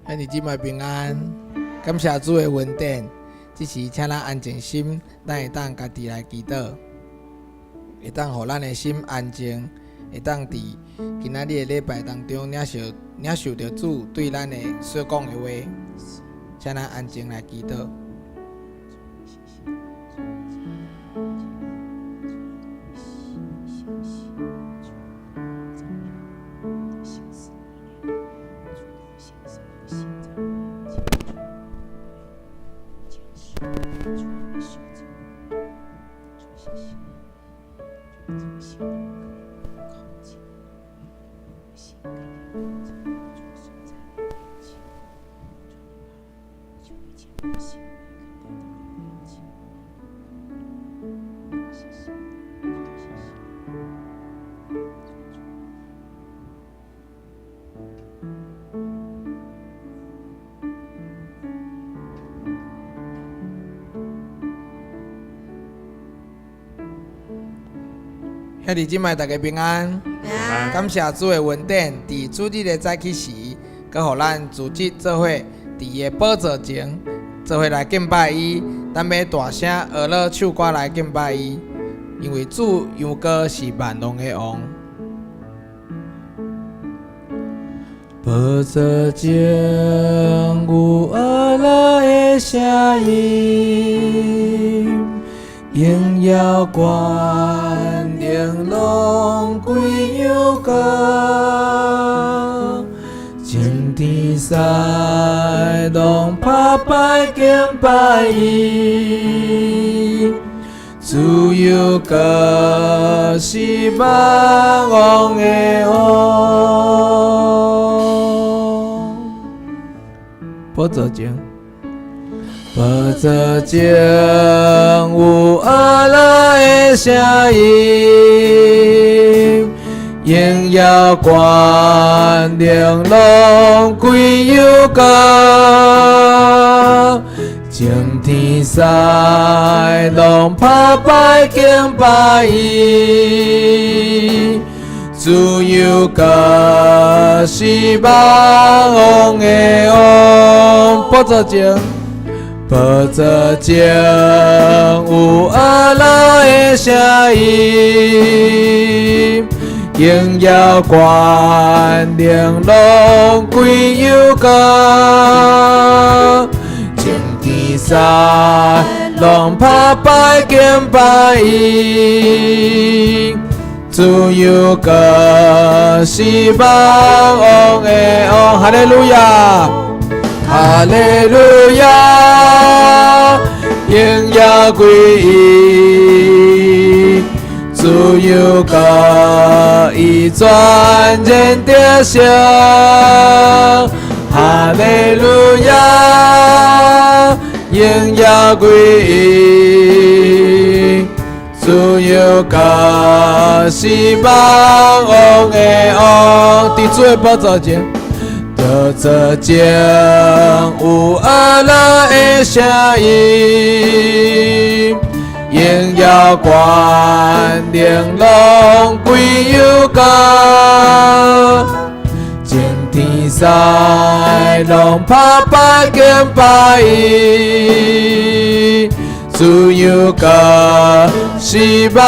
兄弟姊妹平安，感謝主的恩典。這時請咱安靜心，咱會當家己來祈禱，會當予咱的心安靜，會當佇今仔日的禮拜當中領受著主對咱的所講的話。請咱安靜來祈禱。兄弟姊妹，大家平安。感謝主的恩典，佇主日的早起時，閣予咱組織做伙，佇伊的寶座前，做伙來敬拜伊。咱欲大聲呵咾唱歌來敬拜伊，因為主羊羔是萬王的王。寶座前有呵咾的聲音，榮耀權能攏歸羊羔，眾天使攏拍拜敬拜伊，主又閣是萬王的王。寶座前，寶座前有呵咾的聲音，榮耀權能攏歸羊羔，眾天使攏拍拜敬拜伊，主又閣是萬王的王。寶座前，寶座前有呵咾的聲音，榮耀權能攏歸羊羔，眾天使攏拍拜敬拜伊，主又閣是萬王的王。哈利路亞，哈利路亞，榮耀歸伊，主又閣伊全然得勝。哈利路亞，榮耀歸伊，主又閣是萬王的王。佇主的寶座前，寶座前有呵咾的聲音，榮耀權能攏歸羊羔，眾天使攏拍拜敬拜伊，主又閣是萬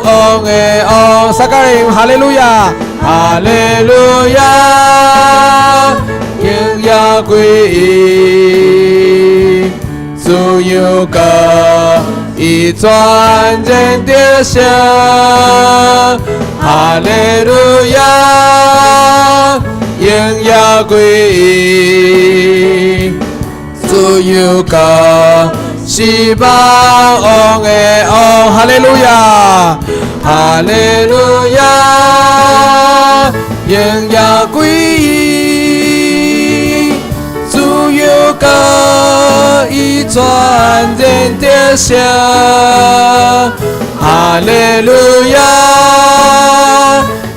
王的王。三個人，哈利路亞，哈利路亞，榮耀歸伊，主又閣伊全然得勝。哈利路亞，榮耀歸伊，主又閣是萬王的王。哈利路亞，哈利路亞，榮耀歸伊，主又閣伊全然得勝。哈利路亞，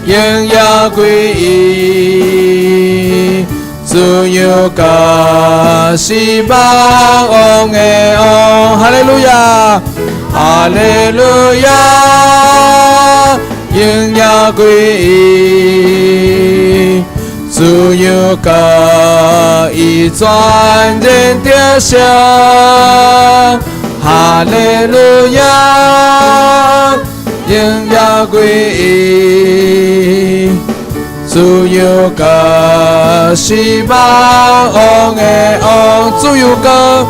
榮耀歸伊，主又閣是萬王的王。哈利路亞，哈利路亞，榮耀歸伊，自由國伊全然得勝，哈利路亞，榮耀歸伊。自由國是萬王的王，自由國，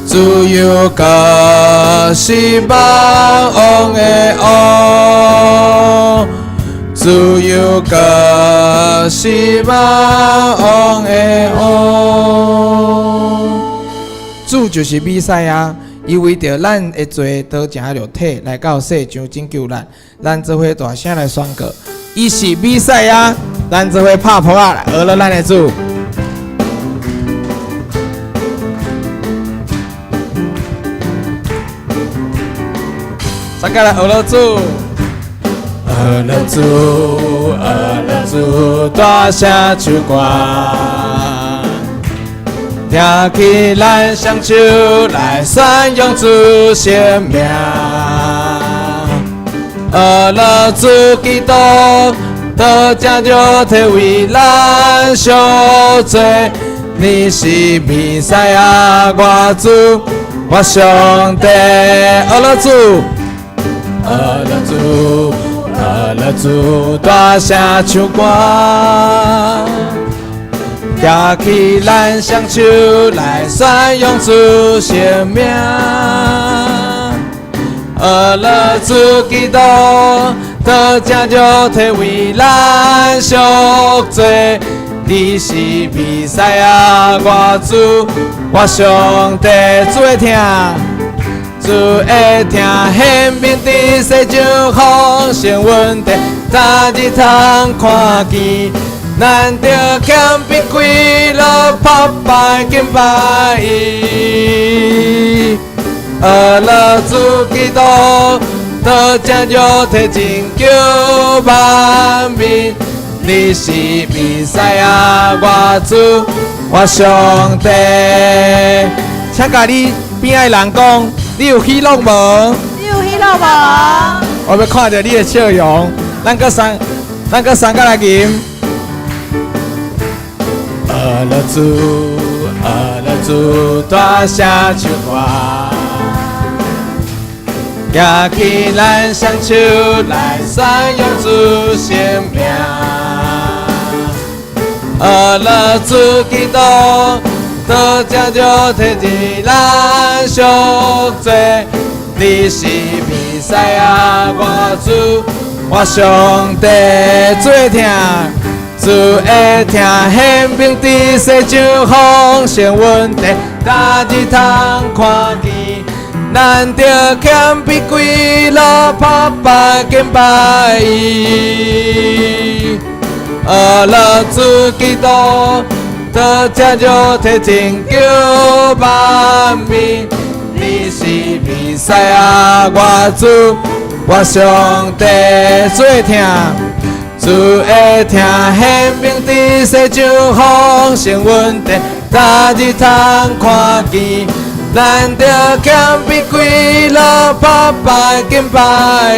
自由國是萬王的王。自由國是萬王的王。主就是彌賽亞，伊為著咱的罪得成肉體來到世上拯救咱，咱做伙大聲來宣告，伊是彌賽亞，咱做伙拍噗仔來學樂咱的主。大家來學樂主。學樂主，學樂主，大聲唱歌，舉起咱雙手來宣揚主聖名。學樂主基督，道成肉體為咱贖罪，你是彌賽亞，我主，我上帝。學樂主，學樂主。學樂主，大聲唱歌，舉起咱雙手來宣揚主聖名。學樂主基督，道成肉體為咱贖罪，你是彌賽亞，我主，我上帝，主會疼。主會疼，顯明佇世上豐盛恩典，逐日通看見，咱著謙卑跪落，拍拜敬拜伊。學樂主基督，道成肉體拯救萬民，你是彌賽亞，我主，我上帝。請共你邊仔的人講，你有喜樂無？你有喜樂無？我欲看著你的笑容，咱閣三，咱閣三個來吟。學樂主，學樂主，大聲唱歌，舉起咱雙手來宣揚主聖名。學樂主基督，道成肉體為咱贖罪，你是彌賽亞，我主，我上帝。主會疼，主會疼，顯明佇世上豐盛恩典，逐日通看見，咱著謙卑跪落，拍拜敬拜伊。學樂主基督，道成肉體拯救萬民，你是彌賽亞，我主，我上帝。主會疼，主會疼，顯明佇世上豐盛恩典，逐日通看見，咱著謙卑跪落，拍拜敬拜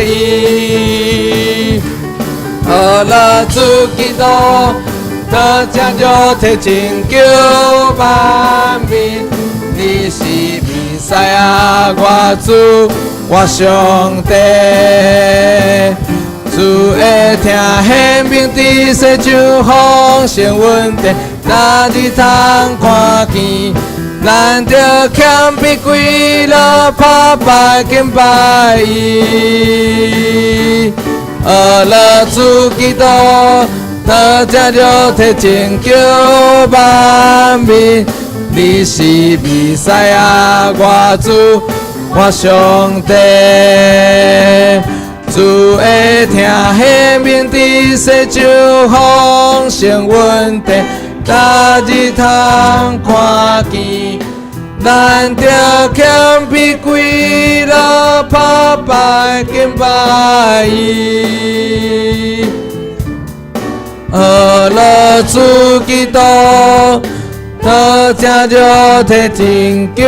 伊。學樂主基督，道成肉體拯救萬民，你是彌賽亞，我主，我上帝。主會疼，顯明佇世上豐盛恩典，逐日通看見，咱著謙卑跪落，拍拜敬拜伊。學樂主基督，道成肉體拯救萬民，你是彌賽亞，我主，我上帝。主會疼，顯明佇世上豐盛恩典，逐日通看見，咱著謙卑跪落，拍拜敬拜伊。學樂主基督，道成肉體拯救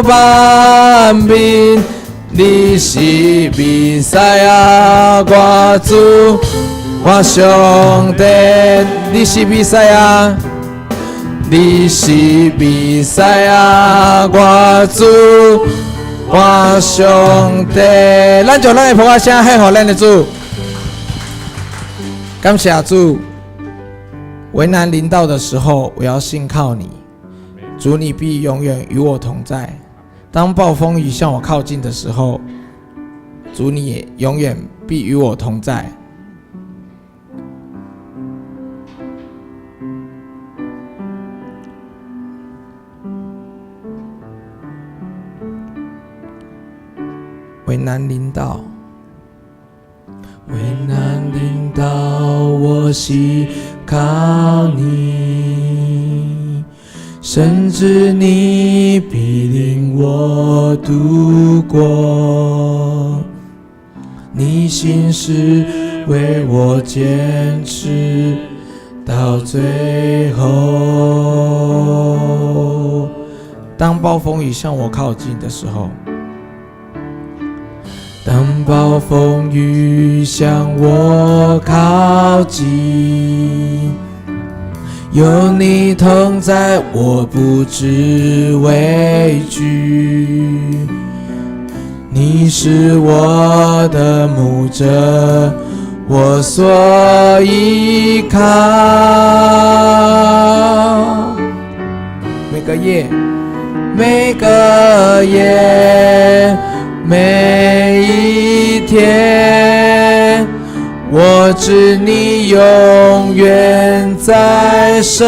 萬民，你是彌賽亞，我主，我上帝。遍，你是彌賽亞，你是彌賽亞，我主，我上帝。咱將咱的拍仔聲獻予咱的主，感謝主。危難臨到的時候，我要信靠你，主，你必永遠與我同在。當暴風雨向我靠近的時候，主，你也永遠必與我同在。危難臨到，危難臨到，我信靠你，深知你必領我渡過，你信實為我堅持到最後。當暴風雨向我靠近的時候，當暴風雨向我靠近，有你同在，我不知畏懼。你是我的牧者，我所依靠。每個夜，每個夜，每一天，我知你永遠在身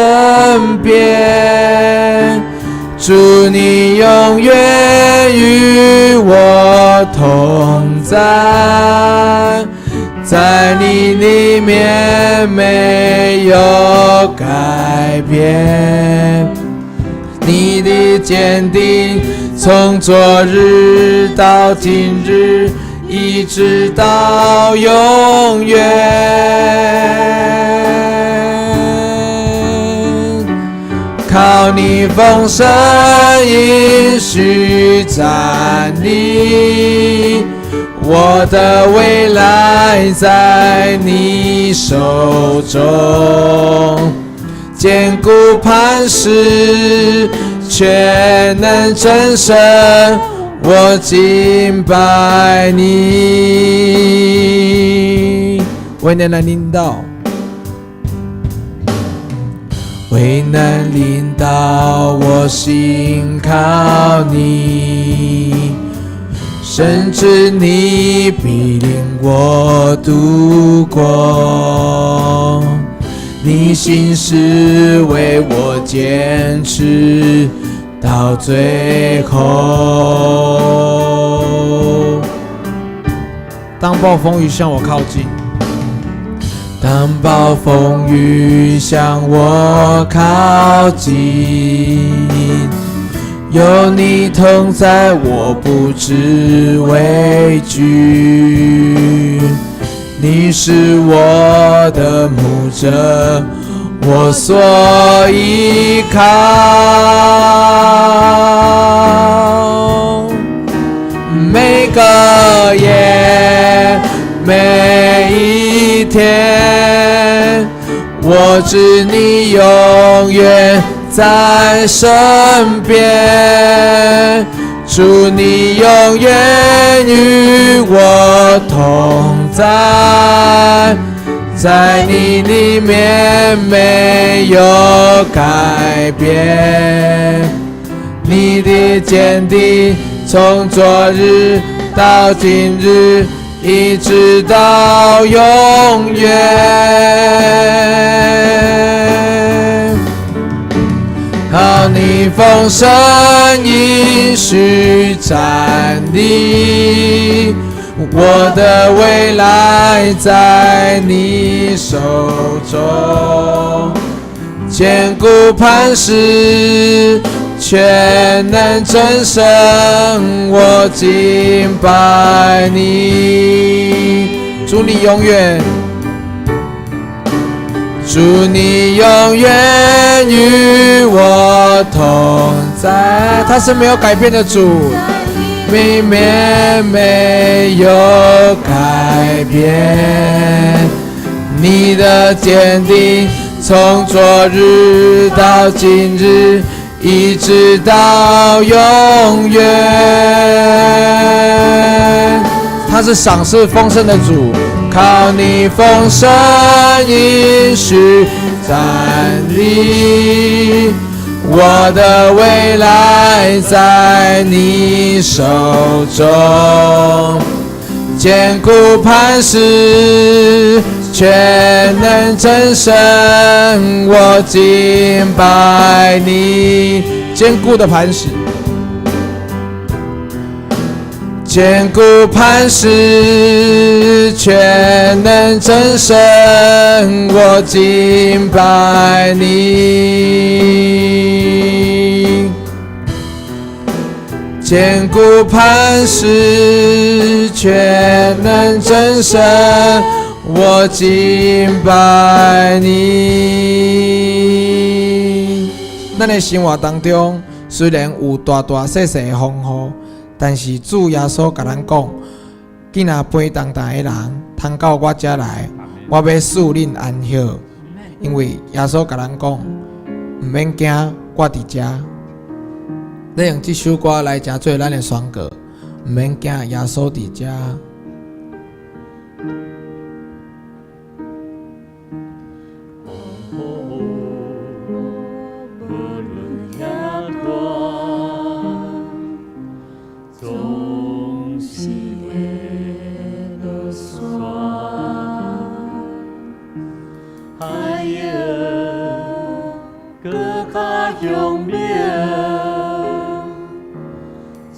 邊，主，你永遠與我同在，在你裡面沒有改變，你的堅定從昨日到今日，一直到永遠。靠你豐盛應許站立，我的未來在你手中，堅固磐石，全能真神，我敬拜你。危難來臨到，危難臨到，我信靠你，深知你必領我渡過，你信實為我堅持到最後。當暴風雨向我靠近，當暴風雨向我靠近，有你同在，我不知畏懼。你是我的牧者，我所依靠。每個夜，每一天，我知你永遠在身邊，主，你永遠與我同在，在你裡面沒有改變，你的堅定從昨日到今日，一直到永遠。靠你豐盛應許站立，我的未來在你手中，堅固磐石，全能真神，我敬拜你。主，你永遠，主，你永遠與我同在，他是沒有改變的主，裡面沒有改變，你的堅定從昨日到今日，一直到永遠。他是賞賜豐盛的主，靠你豐盛應許站立，我的未來在你手中，堅固磐石，全能真神，我敬拜你。堅固的磐石，堅固磐石，全能真神，我敬拜你。堅固磐石，全能真神，我敬拜你。咱的生活當中，雖然有大大細細的風雨，但是主耶穌共咱講：囝仔背重擔的人，通到我遮來，我欲賜恁安息。因為耶穌共咱講，毋免驚，我佇遮。咱用這首歌來成做咱的宣告，毋免驚，耶穌佇遮。風雨無論遐大，總是會落山。海湧閣較兇猛，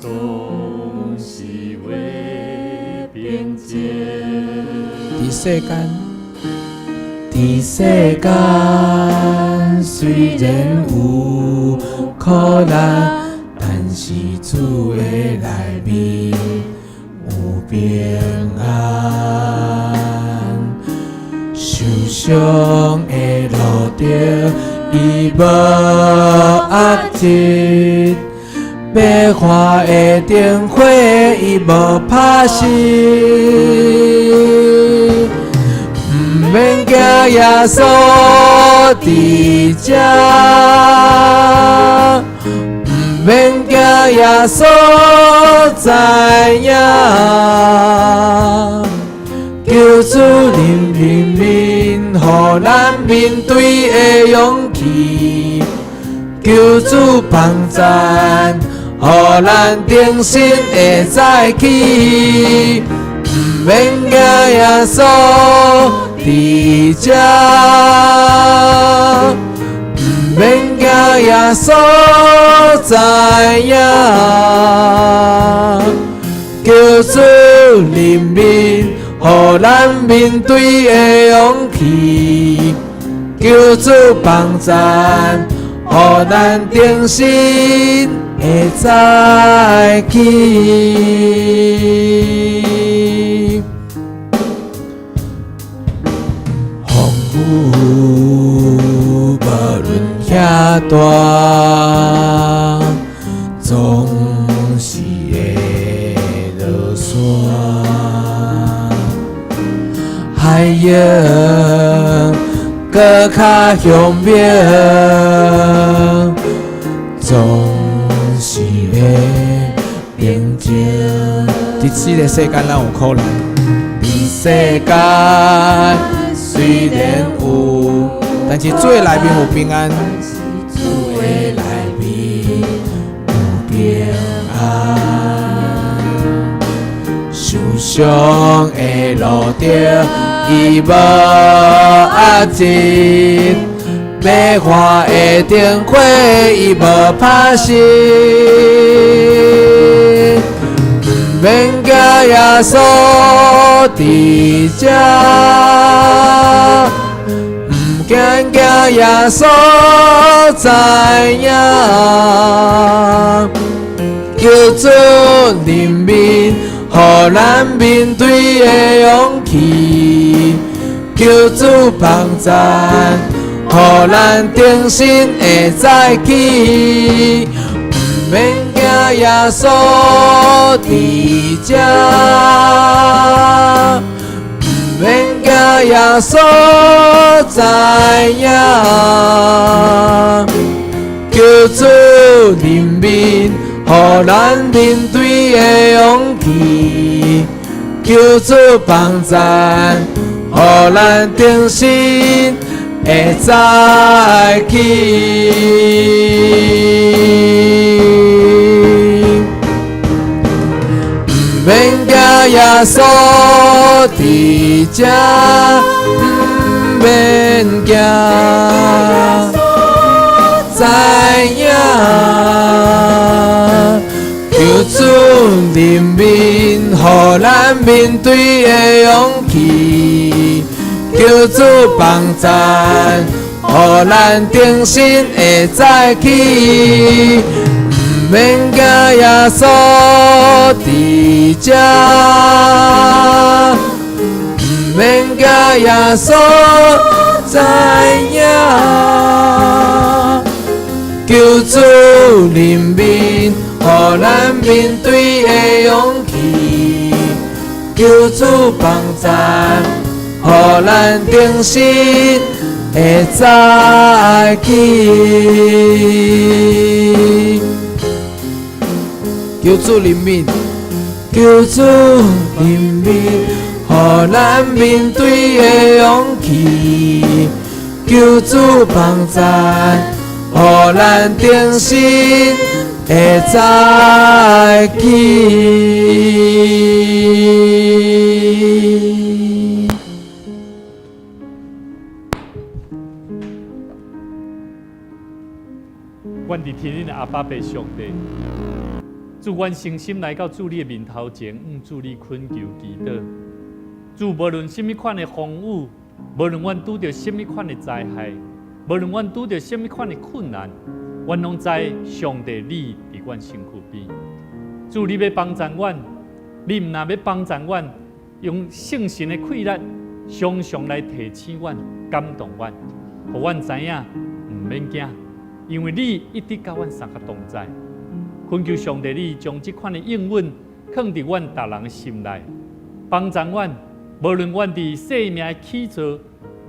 總是會平靜。佇世間，佇世間雖然有苦難，但是主的內面有平安。受傷的路途，伊無壓制；欲化的燈火，伊無拍熄。毋免驚，耶穌佇遮，毋免驚，耶穌知影。求主臨臨面，予咱面對的勇氣；求主幫咱，予咱重新會再起。毋免驚，耶穌佇遮，毋免驚，耶穌知影。求主憐憫，予咱面對的勇氣；求主幫咱，予咱重新會再起。風雨無論遐大，總是會落山。海湧閣較兇猛，總是會平靜。佇這個世間，咱有苦難。佇世間雖然有，但是主的內面有平安。主的內面有平安。受傷的路途，伊無壓制；欲化的燈火，伊無拍熄。毋免驚，耶穌佇遮，毋驚驚，耶穌知影。求主憐憫，予咱面對的勇氣；求主幫咱，予咱重新會再起。毋免驚，耶穌佇遮，毋毋免驚耶穌知影，求主憐憫，予咱面對的勇氣，求主幫贊，予咱重新會再起。毋免驚耶穌佇遮，毋免驚知影，求主憐憫，予咱面對的勇氣，求主幫贊，予咱重新會再起。毋免驚耶穌佇遮，毋免驚耶穌知影，求主憐憫，予咱面對的勇氣，求主幫贊，予咱重新會再起。求主憐憫，求主憐憫，予咱面對的勇氣，求主幫贊，予咱重新會再起。阮佇天頂的阿爸父上帝，主，阮誠心來到主你的面頭前，向主你懇求祈禱。主，無論啥物款的風雨，無論阮拄著啥物款的災害，無論阮拄著啥物款的困難，阮攏知上帝你佇阮身軀邊。主，你欲幫贊阮，你毋但欲幫贊阮，用聖神的氣力，常常來提醒阮、感動阮，予阮知影毋免驚。因為你一直佮阮相佮同在，懇求上帝，你將這款的應允囥佇阮逐人的心內，幫助阮。無論阮佇生命的起造，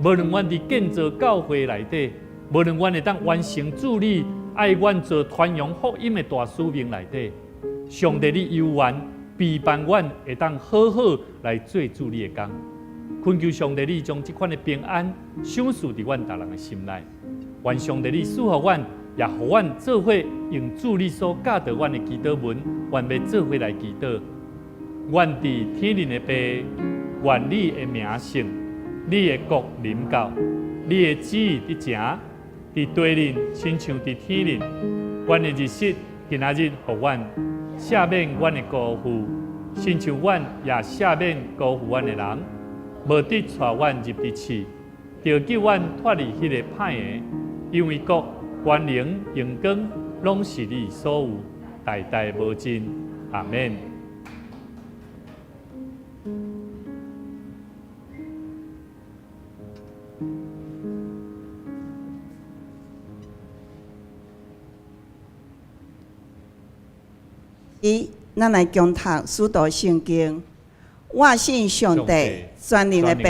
無論阮佇建造教會內底，無論阮會當完成主你愛阮做傳揚福音的大使命內底，上帝你猶原陪伴阮，會當好好來做主你的工。懇求上帝，你將這款的平安賞賜佇阮逐人的心內。願上帝你賜予阮，也予阮做伙用主你所教導阮的祈禱文，願欲做伙來祈禱。願佇天頂的父，願你的名聖，你的國臨到，你的旨意得成，佇地頂親像佇天頂。阮的日食今仔日予阮，赦免阮的辜負，親像阮也赦免辜負阮的人，無得帶阮入佇試，著救阮脫離彼個歹的，因為國、權能、榮光，攏是你所有，代代無盡。阿們。一，咱來共讀使徒聖經。我信上帝，全能的父，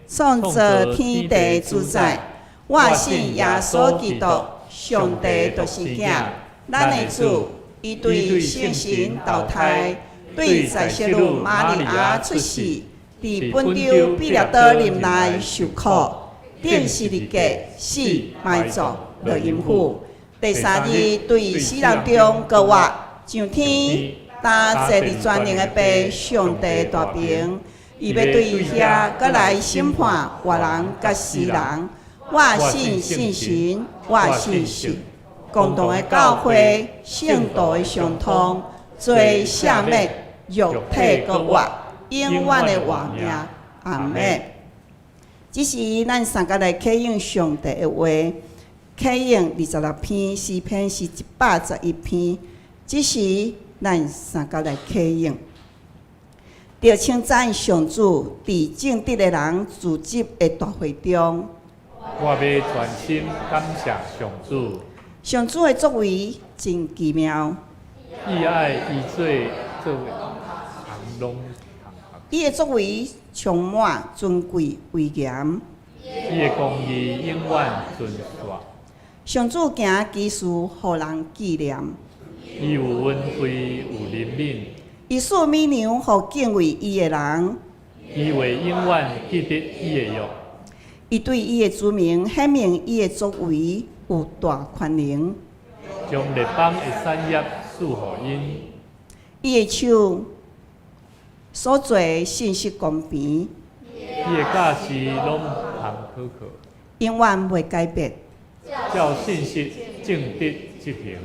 創造天地主宰。我信耶穌基督，上帝獨生囝，咱的主。伊對聖神投胎，對在聖女瑪利亞出世，佇本丟彼拉多任內受苦，釘十字架死埋葬，落陰府。第三日對死人中復活，上天，擔坐佇全能的父上帝大爿，伊欲對遐閣來審判活人佮死人。我信聖神，我信聖共同的教會，聖徒的相通，罪赦免，肉體復活，永遠的活命。阿們。這時，咱三個來啟用上帝的話，啟用26篇詩篇是111篇。這時，咱三個來啟用，著稱讚上主，佇正直的人聚集的大會中。我欲全心感謝上主。上主的作為真奇妙。伊愛伊做做的，人攏通學。伊的作為充滿尊貴威嚴。伊的公義永遠存續。上主行奇事，予人紀念。伊有恩惠，有憐憫。伊賜米糧予敬畏伊的人。伊話永遠記得伊的約。伊對伊的子民顯明伊的作為有大權能。將列邦的產業賜予𪜶。伊的手所做的信實公平。伊的教示攏通可靠。永遠袂改變。照信實正直執行。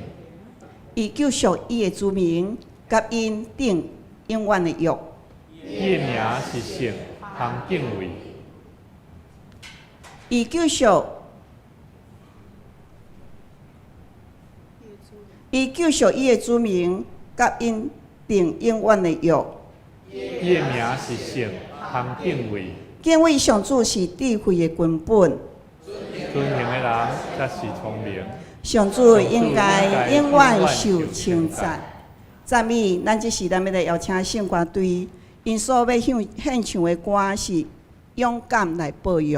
伊救贖伊的子民，佮𪜶訂永遠的約。伊的名是聖，通敬畏。伊救贖伊的子民，佮𪜶訂永遠的約。伊的名是聖，通敬畏。敬畏上主是智慧的根本。遵行的人才是聰明。上主應該永遠受稱讚。讚美，咱這時咱欲來邀請聖歌隊，𪜶所欲獻唱的歌是《勇敢來報榮》。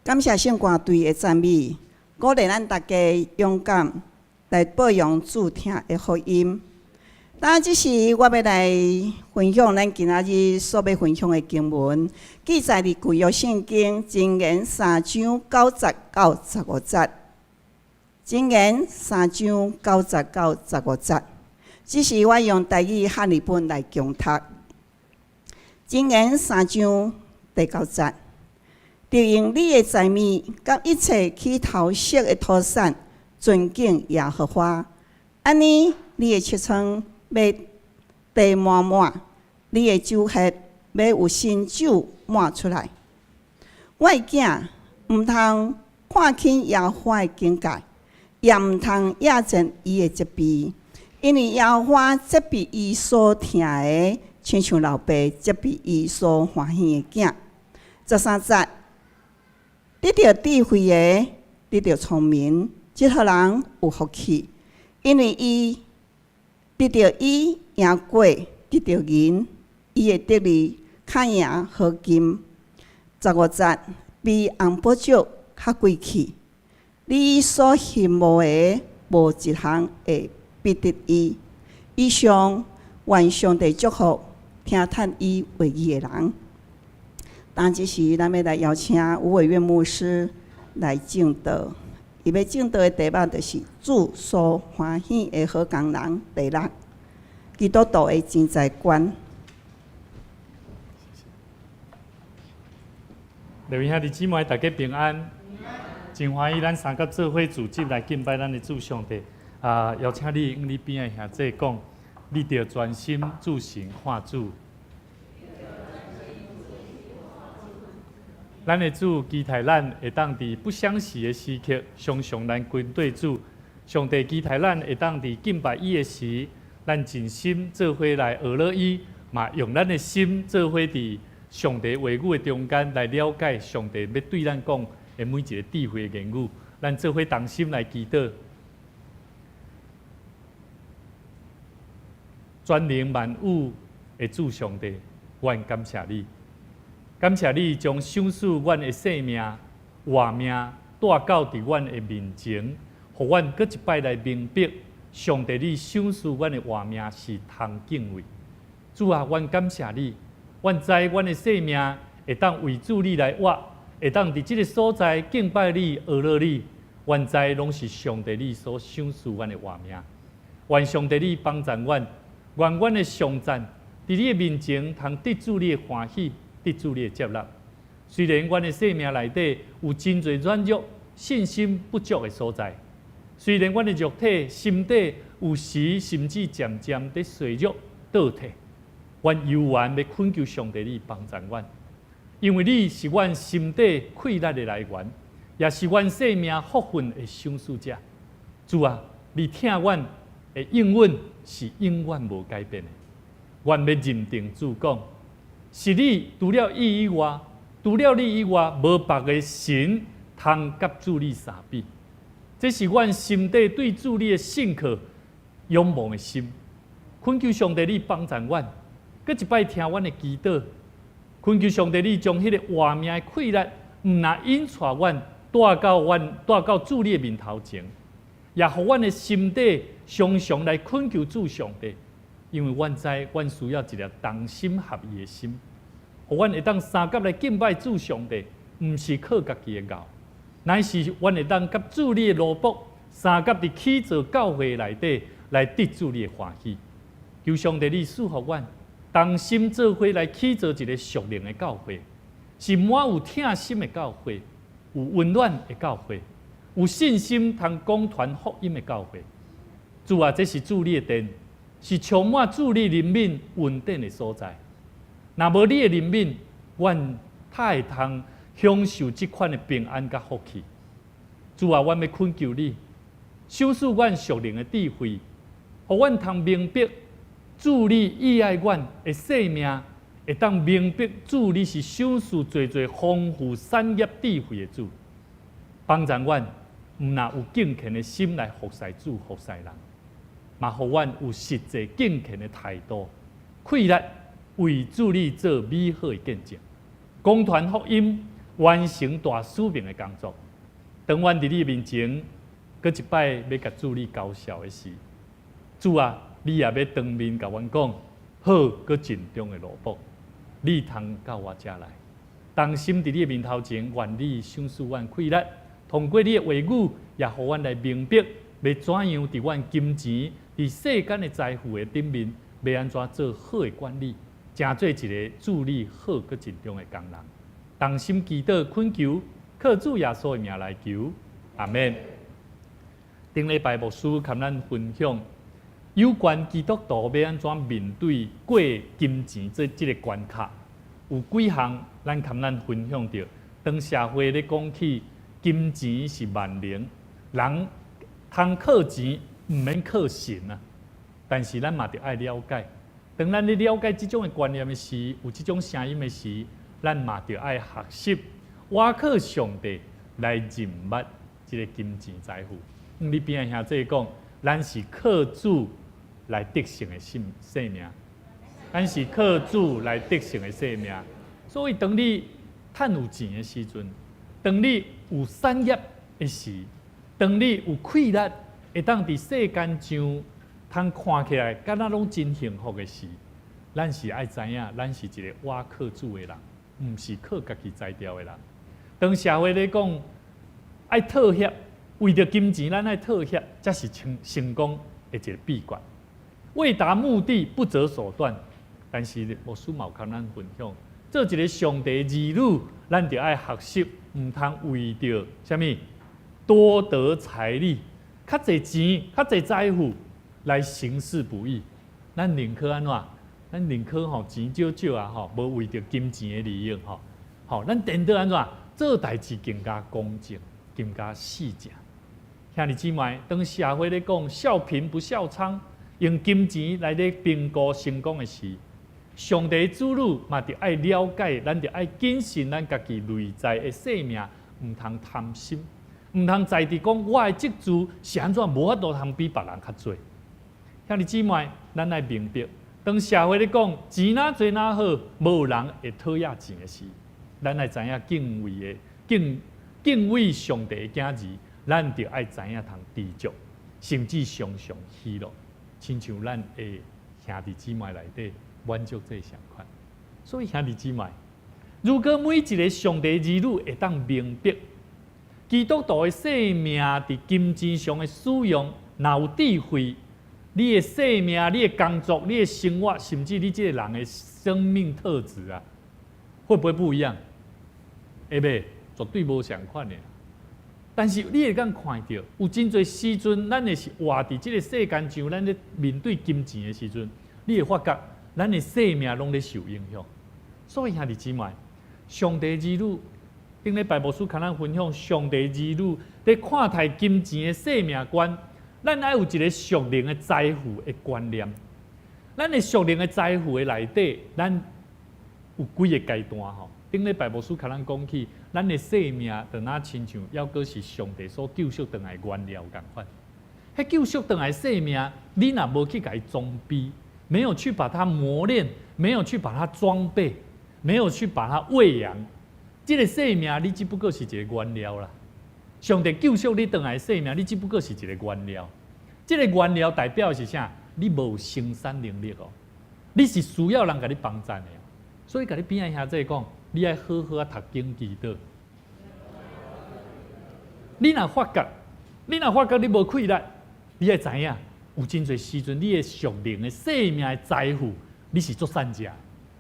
感謝聖歌隊的讚美，鼓勵咱大家勇敢來報揚主疼的福音。當這時，我欲來分享咱今仔日所欲分享的經文，記載佇舊約聖經箴言三章九節到十五節。箴言三章九節到十五節，這時我用台語漢譯本來誦讀。箴言三章第九節，著用你的財物佮一切起頭熟的土產，尊敬耶和華，按呢你的尺倉欲提滿滿，你的酒篋欲有新酒滿出來。我的囝，毋通看輕耶和華的警戒，也毋通厭賤伊的責備，因為耶和華責備伊所疼的，親像老爸責備伊所歡喜的囝。13節，得著智慧的，得著聰明，這號人有福氣，因為伊得著伊贏過得著銀，伊的得利較贏好金。15節，比紅寶石較貴氣，你所羨慕的無一項會比得伊。以上，願上帝祝福聽趁伊話語的人。當這時，咱欲來邀請吳偉岳牧師來證道。伊欲證道的題目就是主所歡喜的好工人第六，基督徒的錢財觀。各位兄弟姊妹，大家平安。真歡喜，咱三個做伙組織來敬拜咱的主上帝。啊，邀請你向你邊的兄弟講，你著專心注神看主。咱的主期待咱會當佇不相識的時刻，常常來跟綴主。上帝期待咱會當佇敬拜伊的時，咱盡心做伙來學了伊，嘛用咱的心做伙佇上帝話語的中間來了解上帝欲對咱講的每一个智慧的言語。咱做伙同心來祈禱，全能萬有的主上帝，阮感謝你。感謝你將賞賜阮的生命、活命帶到佇阮的面前，予阮閣一擺來明白，上帝你賞賜阮的活命是通敬畏。主啊，阮感謝你，阮知阮的生命會當為主你來活，會當佇這个所在敬拜你、學樂你。阮知攏是上帝你所賞賜阮的活命。願上帝你幫助阮，願阮的頌讚佇你的面前通得主你的歡喜。得主你的接納。雖然阮的生命內底有真濟軟弱、信心不足的所在，雖然阮的肉體、心底有時甚至漸漸佇衰弱、倒退，阮猶原欲懇求上帝你幫助阮，因為你是阮心底氣力的來源，也是阮生命福分的賞賜者。主啊，你疼阮的應允是永遠無改變的。阮欲認定主講。是你除了伊以外，除了你以外，無別个神通佮主你相比。這是阮心底對主你的信靠、仰望的心。懇求上帝你幫助阮，閣一擺聽阮的祈禱。懇求上帝你將彼个活命的氣力，毋但引帶阮帶到阮帶到主你的面頭前，也予阮的心底常常來懇求主上帝。因為阮知，阮需要一粒同心合意的心，予阮會當相佮來敬拜主上帝，毋是靠家己的𠢕，乃是阮會當佮主你的奴僕相佮佇起造教會內底來得主你的歡喜。求上帝你賜予阮同心做伙來起造一个屬靈的教會，是滿有疼心的教會，有溫暖的教會，有信心通講傳福音的教會。主啊，這是主你的殿。是充滿主你憐憫恩典的所在。若無你的憐憫，阮哪會通享受這款的平安佮福氣？主啊，阮欲懇求你，賞賜阮屬靈的智慧，予阮通明白主你意愛阮的生命，會當明白主你是賞賜濟濟豐富產業智慧的主，幫助阮毋但有敬虔的心來服侍主、服侍人。嘛，予阮有實際敬虔的態度，氣力為主你做美好的見證，講傳福音，完成大使命的工作。當阮佇你的面前，閣一擺欲共主你交涉的時，主啊，你也欲當面共阮講，好閣盡忠的奴僕，你通到我遮來，同心佇你的面頭前，願你賞賜阮氣力，通過你的話語，也予阮來明白，欲怎樣佇阮金錢、佇世間的財富的頂面，欲按怎做好的管理，成做一个主你好閣盡忠的工人。同心祈禱懇求，靠主耶穌的名來求，阿們。頂禮拜牧師共咱分享有關基督徒欲按怎面對過金錢這个關卡，有幾項咱共咱分享著。當社會咧講起金錢是萬能，人通靠錢，毋免靠神啊。但是咱嘛著愛了解，當咱咧了解這種的觀念的時，有這種聲音的時，咱嘛著愛學習，倚靠上帝來認捌這个金錢財富。你邊仔兄弟講，咱是靠主來得勝的生命，咱是靠主來得勝的生命。所以，當你趁有錢的時陣，當你有產業的時，當你有氣力，會當佇世間上通看起來，敢若攏真幸福的時，咱是愛知影，咱是一个倚靠主的人，毋是靠家己才調的人。當社會咧講愛妥協，為著金錢，咱愛妥協，才是成功的一个秘訣。為達目的不擇手段，但是牧師嘛有共咱分享，做一个上帝兒女，咱著愛學習，毋通為著啥物多得財力，較濟錢、較濟財富來行事不義。咱寧可按怎？咱寧可吼錢少少啊吼，無為著金錢的利益吼，吼，咱顛倒按怎做代誌更加公正，更加細正。兄弟姊妹，當社會咧講笑貧不笑娼，用金錢來咧評估成功的時，上帝子女嘛著愛了解，咱著愛謹慎咱家己內在的生命，毋通貪心，毋通在佇講我的積資是按怎無法度通比別人較濟。兄弟姊妹，咱愛明白，當社會咧講錢若濟若好，無人會討厭錢的時，咱愛知影敬畏的敬敬畏上帝的囝兒，咱著愛知影通知足，甚至常常喜樂，親像咱的兄弟姊妹內底滿足這相款。所以兄弟姊妹，如果每一个上帝兒女會當明白，基督徒的生命佇金錢上的使用，若有智慧，你的生命、你的工作、你的生活，甚至你這个人的生命特質啊，會不會不一樣？會袂？絕對無相款的。但是你會當看著，有真濟時陣，咱會是活佇這个世間上，咱咧面對金錢的時陣，你會發覺咱的生命攏咧受影響。所以兄弟姊妹，上帝兒女頂禮拜牧師共咱分享，上帝兒女佇看待金錢的生命觀，咱愛有一个屬靈的財富的觀念。咱的屬靈的財富的內底，咱有幾个階段吼。頂禮拜牧師共咱講起，咱的生命就若親像猶閣是上帝所救贖轉來原料仝款。彼救贖轉來生命，你若無去共伊裝備，沒有去把它磨練，沒有去把它裝備，沒有去把它餵養，這个生命你只不過是一个原料啦。上帝救贖你轉來生命，你只不過是一个原料。這个原料代表是啥？你無生產能力哦，你是需要人共你幫贊的。所以共你邊仔兄弟講，你愛好好仔讀經祈禱。你若發覺你無氣力，你愛知影，有真濟時陣，你的屬靈的生命的財富，你是足散食。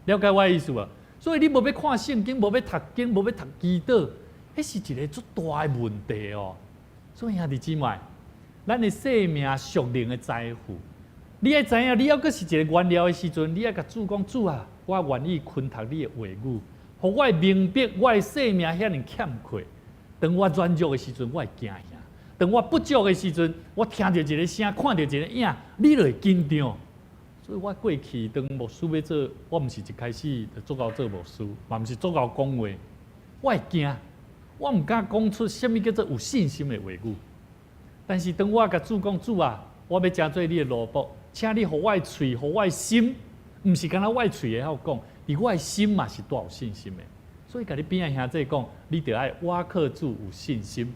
了解我的意思無？所以你無欲看聖經，無欲讀經，無欲讀祈禱，彼是一个足大的問題哦。所以兄弟姊妹，咱的生命屬靈的財富，你愛知影，你猶閣是一个原料的時陣，你愛共主講，主啊，我願意熏讀你的話語，予我會明白我的生命遐爾欠缺。當我軟弱的時陣，我會驚嚇；當我不足的時陣，我聽著一个聲，看著一个影，你就會緊張。所以我過去當牧師欲做，我毋是一開始就足𠢕做牧師，嘛毋是足𠢕講話，我會驚，我毋敢講出啥物叫做有信心的話語。但是當我共主講，主啊，我欲成做你的奴僕，請你予我的喙，予我的心，毋是干焦我的喙會曉講，佇我的心嘛是帶有信心的。所以共你邊仔兄弟講，你著愛倚靠主有信心。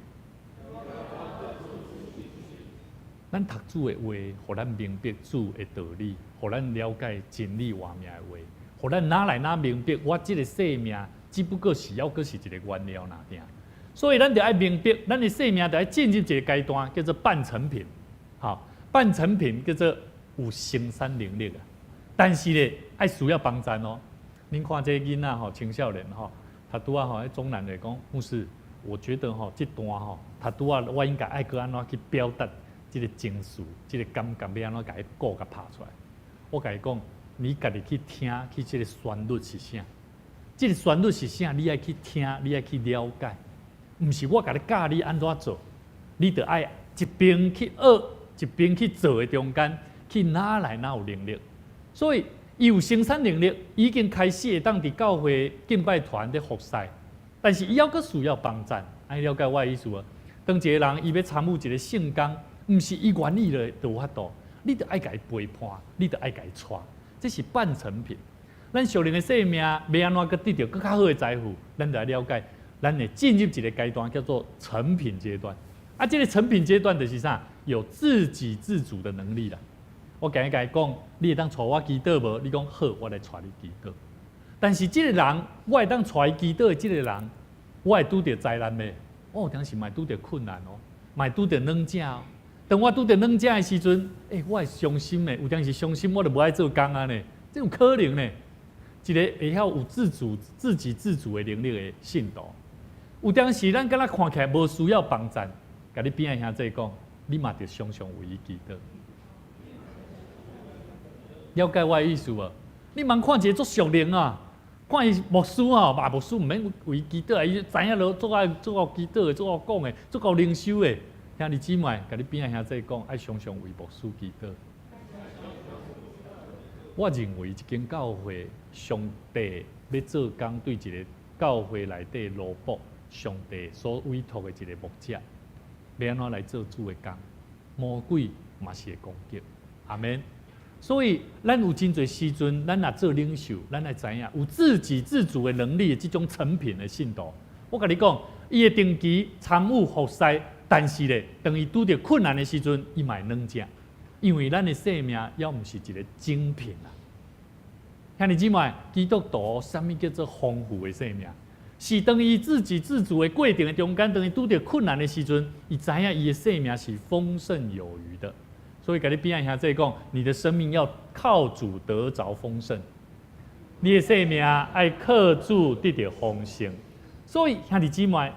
咱讀主的話，予咱明白主的道理，予咱了解真理活命的話，予咱哪來哪明白，我這个生命只不過是猶閣是一个原料爾爾。所以咱著愛明白，咱的生命著愛進入一个階段，叫做半成品。好，半成品叫做有生產能力啊。但是咧，愛需要幫贊哦。恁看這个囡仔吼，青少年吼，他拄仔吼喺中南來講，牧師，我覺得吼，這段吼，他拄仔我應該愛閣按怎去表達這个情緒，這个感覺欲按怎共伊鼓共拍出來。我共伊講，你家己去聽，去這个旋律是啥？這个旋律是啥？你愛去聽，你愛去了解，毋是我共你教你按怎做，你著愛一邊去學，一邊去做的中間，去哪來哪有能力。所以，伊有生產能力，已經開始會當佇教會敬拜團咧服侍，但是伊猶閣需要幫贊。愛了解我的意思無？當一個人伊欲參與一个聖工，毋是伊願意咧就有法度，你著愛共伊陪伴，你著愛共伊帶，這是半成品。咱屬靈的生命欲按怎閣得著閣較好的財富，咱著愛了解，咱會進入一个階段叫做成品階段。啊，這个成品階段就是啥？有自給自足的能力啦。我今日共伊講，你會當帶我祈禱無？你講好，我來帶你祈禱。但是這个人，我會當帶伊祈禱的這个人，我會拄著災難袂？我有當時嘛會拄著困難哦，嘛會拄著軟正哦。當我拄著軟正的時陣，欸，我會傷心的，有當時傷心，我就無愛做工啊呢。這有可能呢。一个會曉有自主、自給自足的能力的信徒，有當時咱敢若看起來無需要幫贊，共你邊仔兄弟講，你嘛著常常為伊祈禱。了解我的意思無？你茫看一个足屬靈啊，看伊牧師吼，嘛牧師毋免為祈禱啊，伊知影囉足愛足𠢕祈禱的，足𠢕講的，足𠢕靈修的。兄弟姊妹，共你邊仔兄弟講，愛常常為牧師祈禱。我認為一間教會，上帝欲做工對一个教會內底奴僕，上帝所委託的一个牧者，欲按怎來做主的工？魔鬼嘛是會攻擊，阿們。所以，咱有真濟時陣，咱若做領袖，咱愛知影有自給自足的能力的這種成品的信徒。我共你講，伊會定期參與服侍，但是咧，當伊拄著困難的時陣，伊嘛會軟正，因為咱的生命猶毋是一个精品啊。兄弟姊妹，基督徒啥物叫做豐富的生命？是當伊自給自足的過程的中間，當伊拄著困難的時陣，伊知影伊的生命是豐盛有餘的。所以，共你邊仔兄弟講，你的生命要靠主得著豐盛，你的生命愛靠主得著豐盛。所以，兄弟姊妹，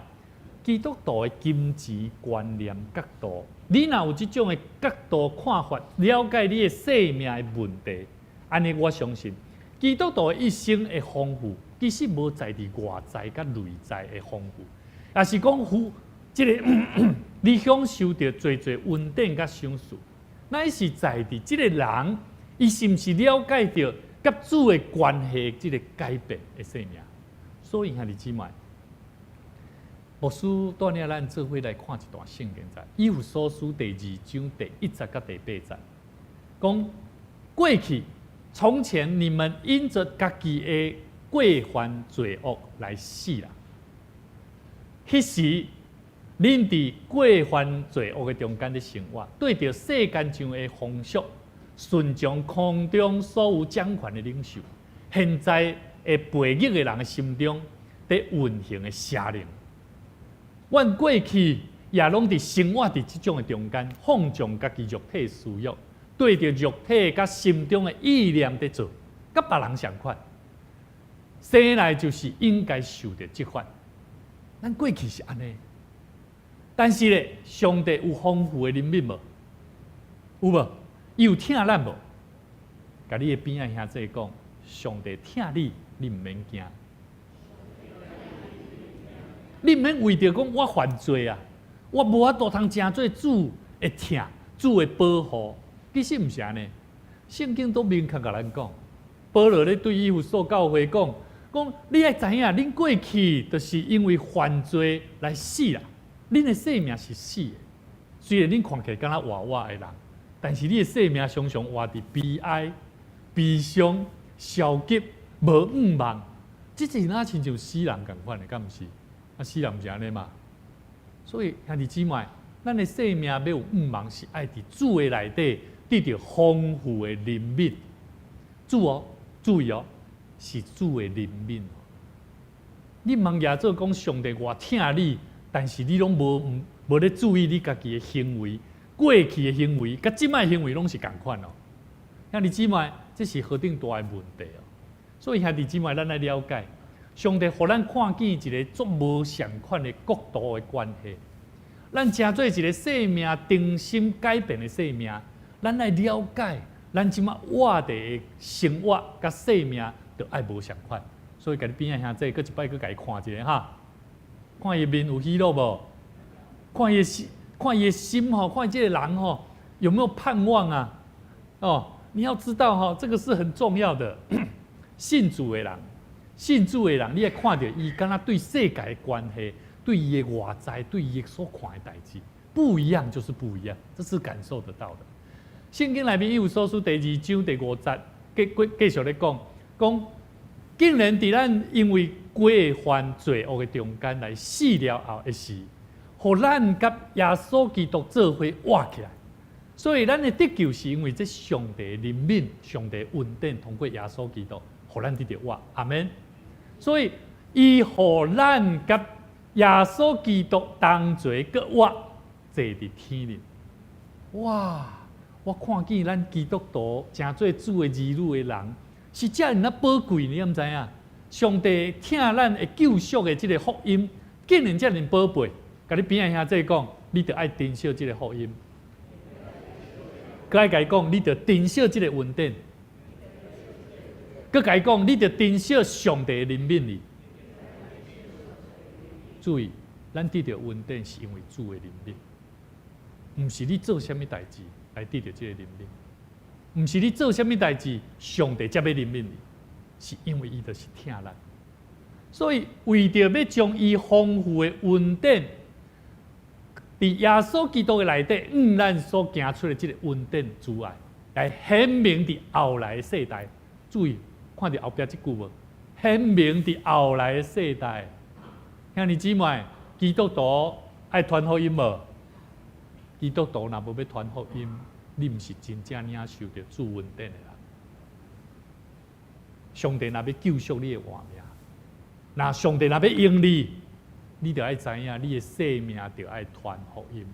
基督徒的金錢觀念角度，你若有這種的角度看法，了解你的生命的問題，按呢我相信，基督徒的一生的豐富，其實無在佇外在佮內在的豐富，抑是講富，這个你享受著濟濟恩典佮賞賜，乃是在佇這个人，伊是毋是了解著佮主的關係這个改變的生命？所以兄弟姊妹，牧師帶領咱做伙來看一段聖經在以弗所書第二章第一節佮第八節，講過去從前你們因著家己的過犯罪惡來死啦。彼時恁佇過犯罪惡的中間咧生活，對著世間上的風俗，順從空中所有掌權的領袖，現在會悖逆的人的心中，佇運行的邪靈。阮過去也攏佇生活佇這種的中間，放縱家己肉體私欲，對著肉體佮心中的意念佇做，佮別人相款。生來就是應該受著責罰。咱過去是按呢，但是咧，上帝有豐富的憐憫無？有無？伊有疼咱無？共你的邊仔兄弟講，上帝疼你，你毋免驚。你毋免為著講我犯罪啊，我無法度通成做主的疼，主的保護。其實毋是按呢，聖經都明確共咱講，保羅咧對以弗所教會講，講你愛知影，恁過去就是因為犯罪來死啦，恁的生命是死的。雖然恁看起來敢若活活的人，但是你的生命常常活佇悲哀、悲傷、消極、無盼望。這這是若親像死人仝款的，敢毋是？啊，死人毋是按呢嘛？所以兄弟姊妹，咱的生命欲有向望，是愛佇主的內底得著豐富的憐憫。主哦，注意哦，是主的憐憫。你毋通舉做講上帝偌疼你，但是你攏無無咧注意你家己的行為，過去的行為，佮這擺行為攏是仝款哦。兄弟姊妹，這是何等大的問題哦！所以兄弟姊妹，咱愛了解，上帝予咱看見一个足無相款的國度的關係。咱成做一个生命重新改變的生命，咱愛了解，咱這擺活佇的生活佮生命著愛無相款。所以，共你邊仔兄弟，閣一擺閣共伊看一下哈，看伊面有喜樂無？看伊的心，看伊的心吼，看這个人吼有沒有盼望啊？哦，你要知道哈，這個是很重要的。信主的人，信主的人，你會看著伊敢若對世界的關係，對伊的外在，對伊所看的代誌不一樣，就是不一樣，這是感受得到的。聖經內面以弗所書第二章第五節，繼繼續咧講，講竟然佇咱因為過犯罪惡的中間來死了後的時，予咱佮耶穌基督做伙活起來。所以咱的得救是因為這上帝憐憫、上帝恩典，通過耶穌基督，予咱得著活。阿門。所以伊予咱佮耶穌基督同齊閣活，坐佇天裡。哇！我看見咱基督徒成做主的兒女的人，是遮爾仔寶貴，你敢知影？上帝疼咱會救贖的這个福音，竟然遮爾寶貝。共你邊仔兄弟講，你著愛珍惜這个福音。閣愛共伊講，你著珍惜這个恩典。閣共伊講，你著珍惜上帝的憐憫你。注意，咱得著恩典是因為主的憐憫，毋是你做啥物代誌來得著這个憐憫，毋是你做啥物代誌，上帝才欲憐憫你，是因為伊就是疼咱。所以為著欲將伊豐富的恩典，佇耶穌基督的內底，向咱所行出的這个恩典慈愛，來顯明佇後來的世代。注意，看著後壁這句無？顯明佇後來的世代。兄弟姊妹，基督徒愛傳福音無？基督徒若無欲傳福音，你毋是真正領受著主恩典的人。上帝若欲救贖你的活命，若上帝若欲用你，你著愛知影，你的生命著愛傳福音，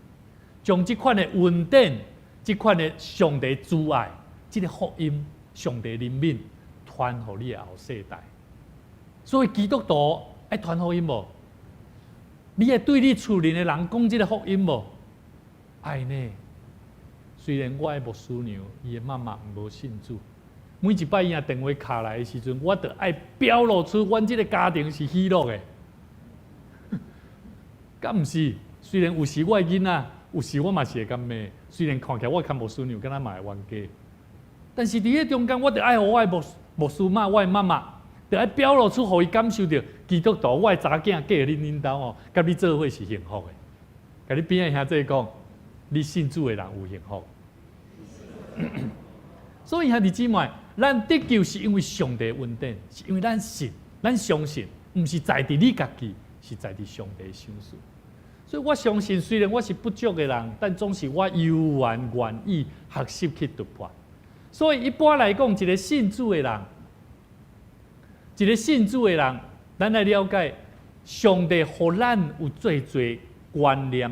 將這款的恩典、這款的上帝慈愛、這个福音、上帝憐憫，傳予你的後世代。所以基督徒愛傳福音無？你會對你厝裡的人講這个福音無？愛呢？雖然我的牧師娘伊的媽媽無信主，每一擺伊若電話敲來的時陣，我著愛表露出阮這个家庭是喜樂的。敢毋是？雖然有時我的囡仔，有時我嘛是會共罵。雖然看起來我佮牧師娘敢若嘛會冤家，但是佇彼中間，我著愛予我的牧牧師媽、我的媽媽，著愛表露出，予伊感受著基督徒，我的查某囝嫁佇恁兜哦，佮你做伙是幸福的。共你邊仔兄弟講，你信主的人有幸福。所以兄弟姊妹，咱得救是因為上帝恩典，是因為咱信，咱相信，毋是在佇你家己，是在佇上帝賞賜。所以我相信，雖然我是不足的人，但總是我猶原願意學習去突破。所以一般來講，一个信主的人，一个信主的人，咱來了解上帝予咱有最濟觀念，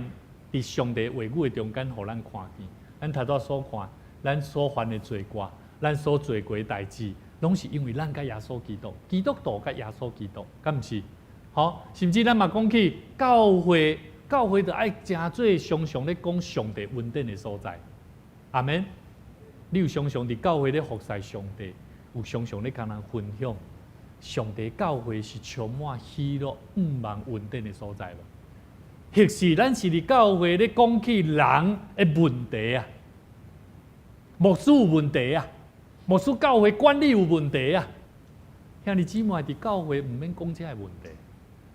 佇上帝話語的中間，予咱看見。咱頭拄所看，咱所犯的罪過，咱所做過的代誌，攏是因為咱佮耶穌基督，基督徒佮耶穌基督，敢毋是？好，甚至咱嘛講起教會，教會就愛誠做常常咧講上帝恩典的所在。阿門。你有常常佇教會咧服侍上帝，有常常咧共人分享，上帝教會是充滿喜樂、向望恩典的所在無？或是咱是佇教會咧講起人的問題啊？牧師有問題啊？牧師教會管理有問題啊？兄弟姊妹佇教會毋免講這个問題，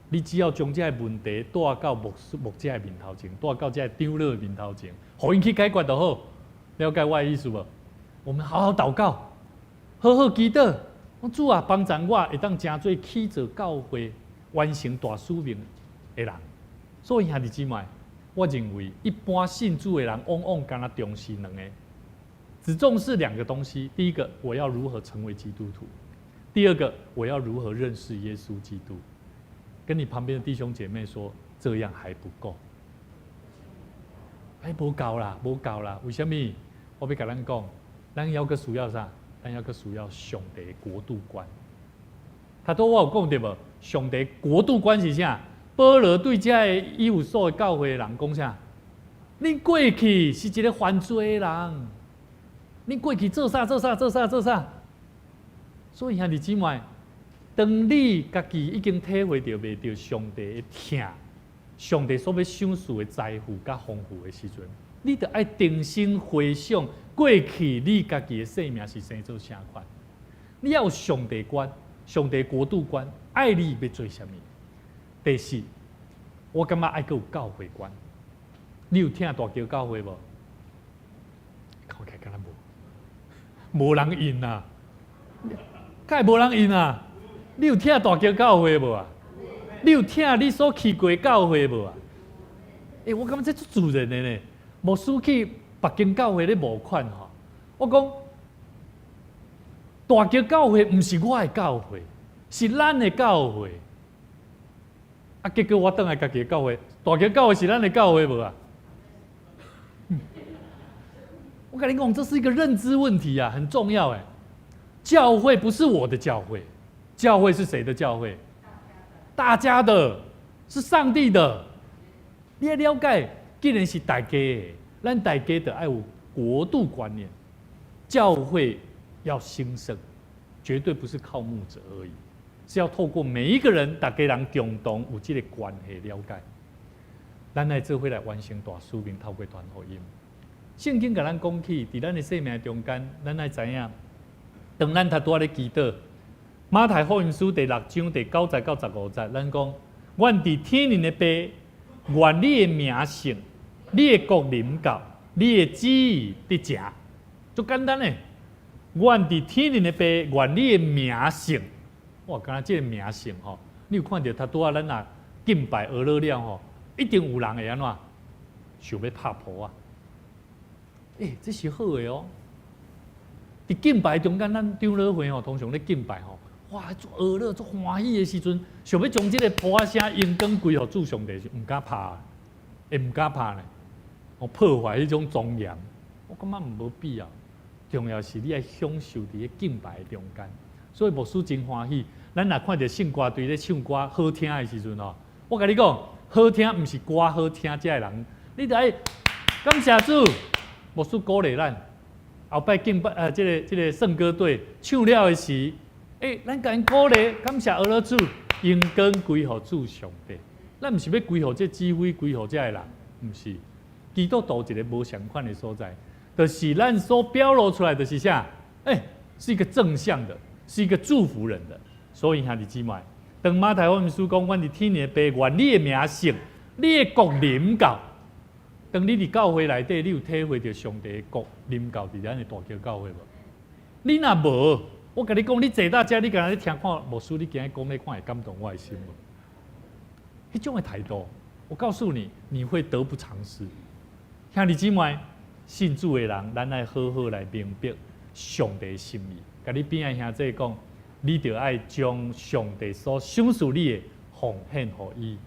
你只要將這個問題帶到牧師牧者的面頭前，帶到這个長老的面頭前，予𪜶去解決就好。了解我的意思無？我們好好禱告，好好祈禱，主啊，幫助我會當成做起造教會、完成大使命的人。所以兄弟姊妹，我認為一般信主的人往往敢若重視兩个，只重視兩個東西。第一個，我要如何成為基督徒；第二個，我要如何認識耶穌基督。跟你旁邊的弟兄姐妹說，這樣還不夠，還無夠啦，無夠啦。為什麼？我欲共咱講，咱猶閣需要啥？咱猶閣需要上帝的國度觀。頭拄我有講著無？上帝國度觀是啥？保羅對這个以弗所的教會的人講啥？恁過去是一个犯罪的人，恁過去做啥做啥做啥做啥？所以兄弟姊妹，當你家己已經體會著袂著上帝的疼，上帝所欲賞賜的財富佮豐富的時陣，你著愛重新回想過去你家己的生命是生做啥款。你要有上帝觀、上帝國度觀，愛你欲做啥物？第四，我感覺愛閣有教會觀。你有疼大橋教會無？看起來敢若無，無人應啊！敢會無人應啊？你有疼大橋教會無啊？你有疼你所去過教會無啊？欸，我感覺這足自然的呢。牧師去別間教會咧募款吼，我講大橋教會毋是我的教會，是咱的教會。啊，結果我轉來家己的教會，大橋教會是咱的教會無啊？我共你講，這是一個認知問題啊，很重要哎。教會不是我的教會，教會是誰的教會？大家的，是上帝的。你愛了解，既然是大家的，咱大家著愛有國度觀念。教會要興盛，絕對不是靠牧者而已，是要透過每一個人，大家人共同有這個關係了解。咱來做伙來完成大使命，透過傳福音。聖經共咱講起，佇咱的生命中間，咱愛知影，當咱頭拄仔咧祈禱，馬太福音書第六章第九節到十五節，咱講，願佇天頂的父，願你的名聖，你的國臨到，你的旨意得成，足簡單的。願佇天頂的父，願你的名聖，哇，敢若這个名聖吼，你有看著頭拄仔咱若敬拜呵咾了吼，一定有人會按怎？想欲拍噗仔。欸，這是好的哦。佇敬拜中間，咱長老會吼，通常咧敬拜吼，哇，足呵咾、足歡喜的時陣，想欲將這个噗仔聲榮光歸予主上帝，是毋敢拍，會毋敢拍呢？哦，破壞彼種莊嚴，我感覺毋無必要。重要是你愛享受佇咧敬拜的中間，所以牧師真歡喜。咱若看著聖歌隊咧唱歌好聽的時陣吼，我共你講，好聽毋是歌好聽，這个人，你著愛感謝主，牧師鼓勵咱。後擺敬拜這个這个聖歌隊唱了的時，欸，咱共𪜶鼓勵，感謝呵咾主，榮光歸予主上帝。咱毋是欲歸予這指揮，歸予這个人，毋是。基督徒一个無相仝的所在，就是咱所表露出來的是啥？欸，是一個正向的，是一個祝福人的。所以兄弟姊妹，當馬太福音書講，願佇天的父，願你的名聖，你的國臨到。當你佇教會內底，你有體會著上帝的國臨到佇咱的大橋教會無？你若無，我共你講，你坐到遮，你敢若咧聽看牧師，你今日講咧，看會感動我的心無？彼種的態度，我告訴你，你會得不償失。兄弟姊妹，信主的人，咱愛好好來明白上帝的心意。共你邊仔兄弟講，你著愛將上帝所賞賜你的奉獻予伊。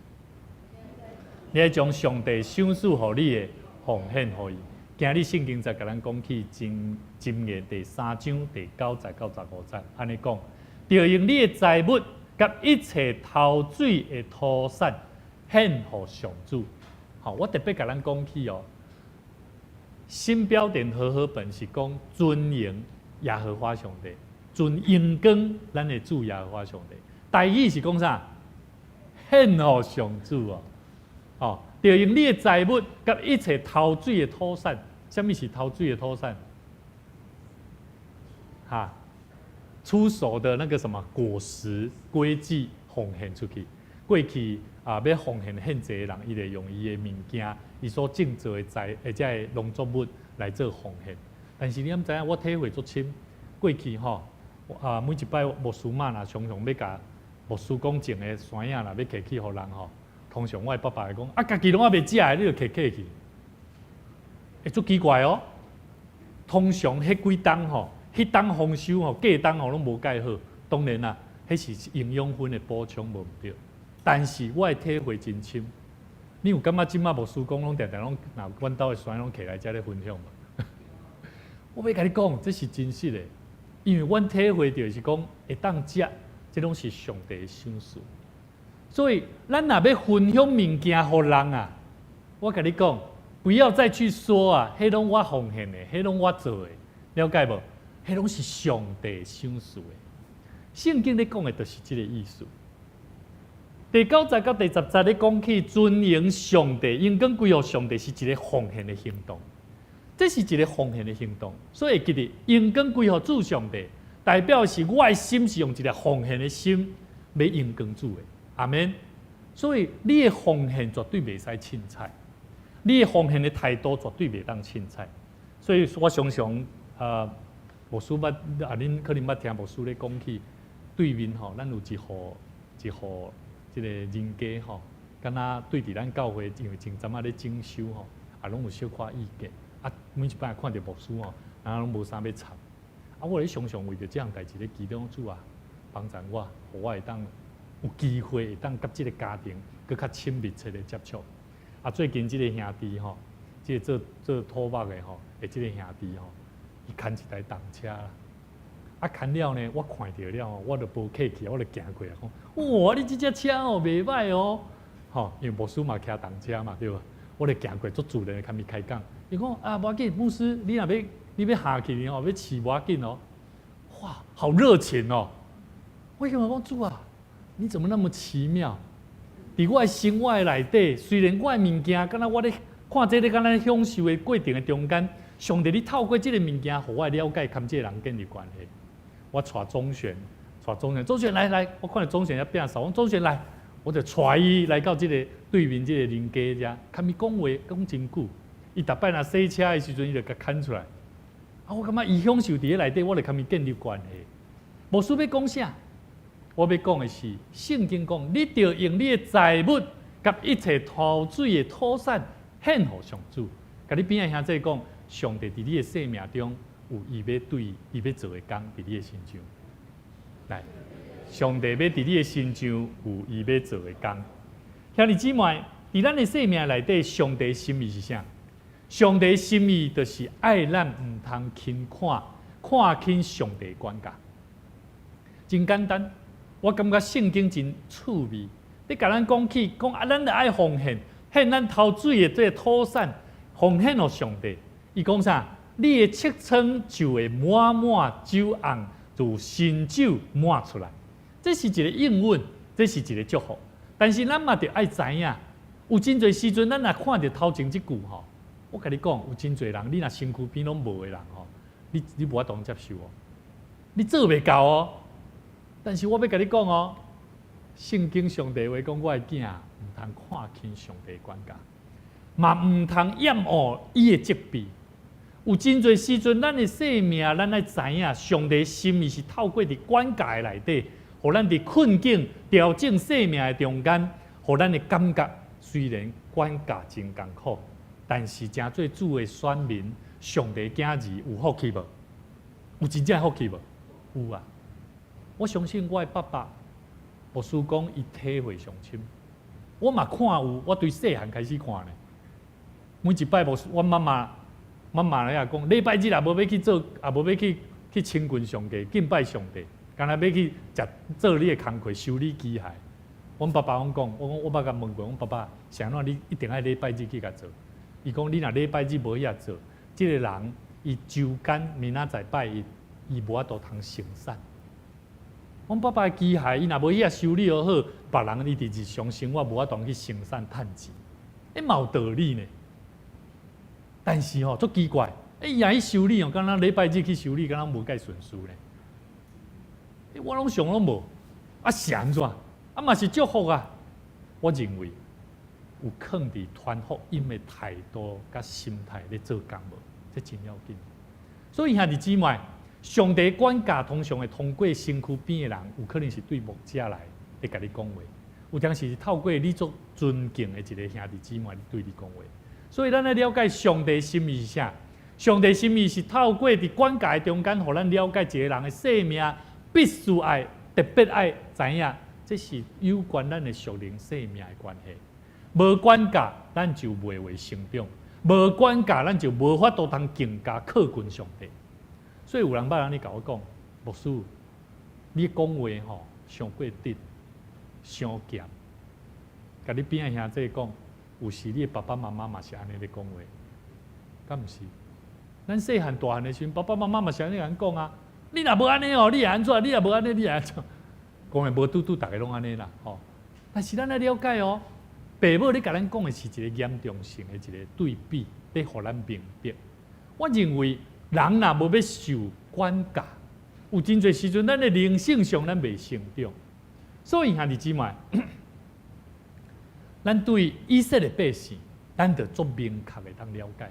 你愛將上帝賞賜予你的奉獻予伊。今日聖經再共咱講起箴箴言第三章第九節到十五節，按呢講，著用你的財物佮一切頭水的土產獻予上主。好，我特別共咱講起哦。新標點和合本是講尊榮耶和華上帝，尊榮光咱的主耶和華上帝。台語是講啥？獻予上主哦。哦，著用你的財物佮一切頭水的土產，啥物是頭水的土產？哈，初熟的那個什麼果實、果子奉獻出去。過去啊，欲奉獻獻祭的人，伊會用伊的物件，伊所種植的財，或者農作物來做奉獻。但是你敢知影？我體會足深，過去吼，啊，每一擺牧師媽若常常欲共牧師講種的山仔若欲提去予人吼，通常我的爸爸會講，啊，家己攏猶未食的，你就提起去，會足奇怪哦。通常彼幾冬吼，彼冬豐收吼，過冬吼攏無蓋好。當然啦，彼是營養分的補充無毋對。但是我的體會真深。你有感覺這馬牧師講攏定定攏拿阮兜的山攏提來遮咧分享無？我欲共你講，這是真實的，因為阮體會著是講會當食，這攏是上帝的賞賜。所以，咱若欲分享物件予人啊，我共你講，不要再去說啊，彼攏我奉獻的，彼攏我做的，了解無？彼攏是上帝賞賜的。聖經咧講的就是這個意思。第九節到第十節咧講起尊榮上帝，榮光歸予上帝是一個奉獻的行動，這是一個奉獻的行動。所以記得榮光歸予主上帝，代表是我的心是用一個奉獻的心欲榮光主的。阿們。所以你的奉獻絕對袂使凊彩，你的奉獻的態度絕對袂當凊彩。所以我常常啊，牧師捌啊，恁可能捌聽牧師咧講起對面吼，咱有一戶一戶這個人家吼，敢若對佇咱教會，因為前陣仔咧整修吼，啊，攏有小可意見。啊，每一擺看著牧師吼，啊，攏無啥欲插。啊，我咧常常為著這項代誌咧祈禱主啊，幫助我，予我會當有機會會當佮這個家庭閣較親密切的接觸。啊，最近這個兄弟吼，這個做做土木的吼，的這個兄弟吼，伊牽一台重車啦。啊，牽了呢，我看著了，我就無客氣，我就行過來講，哇，你這隻車哦，袂䆀哦，吼，因為牧師嘛騎重車嘛，對無？我就行過，足自然的共伊開講。伊講啊，無要緊，牧師，你若欲你欲下去哦，欲試無要緊哦。哇，好熱情哦！我感覺講主啊，你怎麼那麼奇妙？佇我的生活的內底，雖然我的物件，敢若我咧看這個，敢若享受的過程的中間，上帝你透過這個物件，予我了解佮這個人建立關係。我帶總選，帶總選，總選來來，我看著總選遐摒掃，我講總選來，我就帶伊來到這個對面這個人家遮，共伊講話講真久。伊逐擺若洗車的時陣，伊就共牽出來。啊，我感覺伊享受佇咧內底，我就共伊建立關係。牧師欲講啥？我欲講的是，聖經講，你著用你的財物佮一切頭水的土產獻予上主。共你邊仔兄弟講，上帝佇你的生命中有伊欲對伊欲做的工，佇你的身上。來，上帝欲佇你的身上有伊欲做的工。兄弟姊妹，佇咱的生命內底，上帝心意是啥？上帝心意就是愛咱毋通輕看，看輕上帝管教。真簡單，我感覺聖經真趣味。你共咱講起，講啊，咱著愛奉獻，獻咱頭水的這個土產，奉獻予上帝。伊講啥？你的尺倉就會滿滿酒甕，如新酒滿出來。這是一個應允，這是一個祝福。但是咱嘛著愛知影，有真濟時陣，咱若看著頭前這句吼，我共你講，有真濟人，你若身軀邊攏無的人吼，你無法度接受哦，你做袂到哦。但是我欲共你講哦，聖經上帝話講，我的囝毋通看輕上帝管教，嘛毋通厭惡伊的責備。有真濟時陣，咱的生命，咱愛知影，上帝心意是透過佇管教的內底，予咱佇困境調整生命的中間，予咱的感覺雖然管教真艱苦，但是成做主的選民，上帝囝兒有福氣無？有真正福氣無？有啊！我相信我的爸爸，牧師講伊體會上深，我嘛看有，我對細漢開始看呢。每一擺牧師，阮媽媽媽媽咧也講，禮拜日也無欲去做，也無欲去去親近上帝、敬拜上帝，干焦欲去食做你的工課、修理機械。阮爸爸攏講，我講我捌共問過，阮爸爸，是按怎你一定愛禮拜日去共做？伊講你若禮拜日無去遐做，這個人伊週間明仔載拜一，伊無法度通生產。阮爸爸的機械，伊若無去遐修理好，別人伊佇日常生活無法度去生產趁錢，欸嘛有道理呢。但是吼，足奇怪，欸伊若去修理哦，敢若禮拜日去修理，敢若無蓋順序呢？欸，我攏想攏無，啊是按怎？啊嘛是祝福啊！我認為有囥佇傳福音的態度佮心態咧做工無？這真要緊。所以兄弟姊妹，上帝管教通常會通過身軀邊的人，有可能是對牧者來咧共你講話，有當時是透過你足尊敬的一个兄弟姊妹對你講話。所以咱愛了解上帝心意是啥？上帝心意是透過佇管教的中間，予咱了解一个人的生命必須愛特別愛知影，這是有關咱的屬靈生命的關係。無管教，咱就袂會成長；無管教，咱就無法度通更加靠近上帝。所以有人捌按呢共我講，牧師，你講話吼傷過直，傷鹹。共你邊仔兄弟講，有時你的爸爸媽媽嘛是按呢咧講話，敢毋是？咱細漢大漢的時陣，爸爸媽媽嘛是按呢共咱講啊。你若無按呢哦，你會按怎？你若無按呢，你會按怎？講的無拄拄，逐个攏按呢啦，吼。但是咱愛了解哦，爸母咧共咱講的是一个嚴重性的一个對比，咧予咱明白。我認為人若無欲受管教，有真濟時陣，咱的靈性上咱袂成長。所以兄弟姊妹，咱對以色列百姓，咱著足明確會當了解。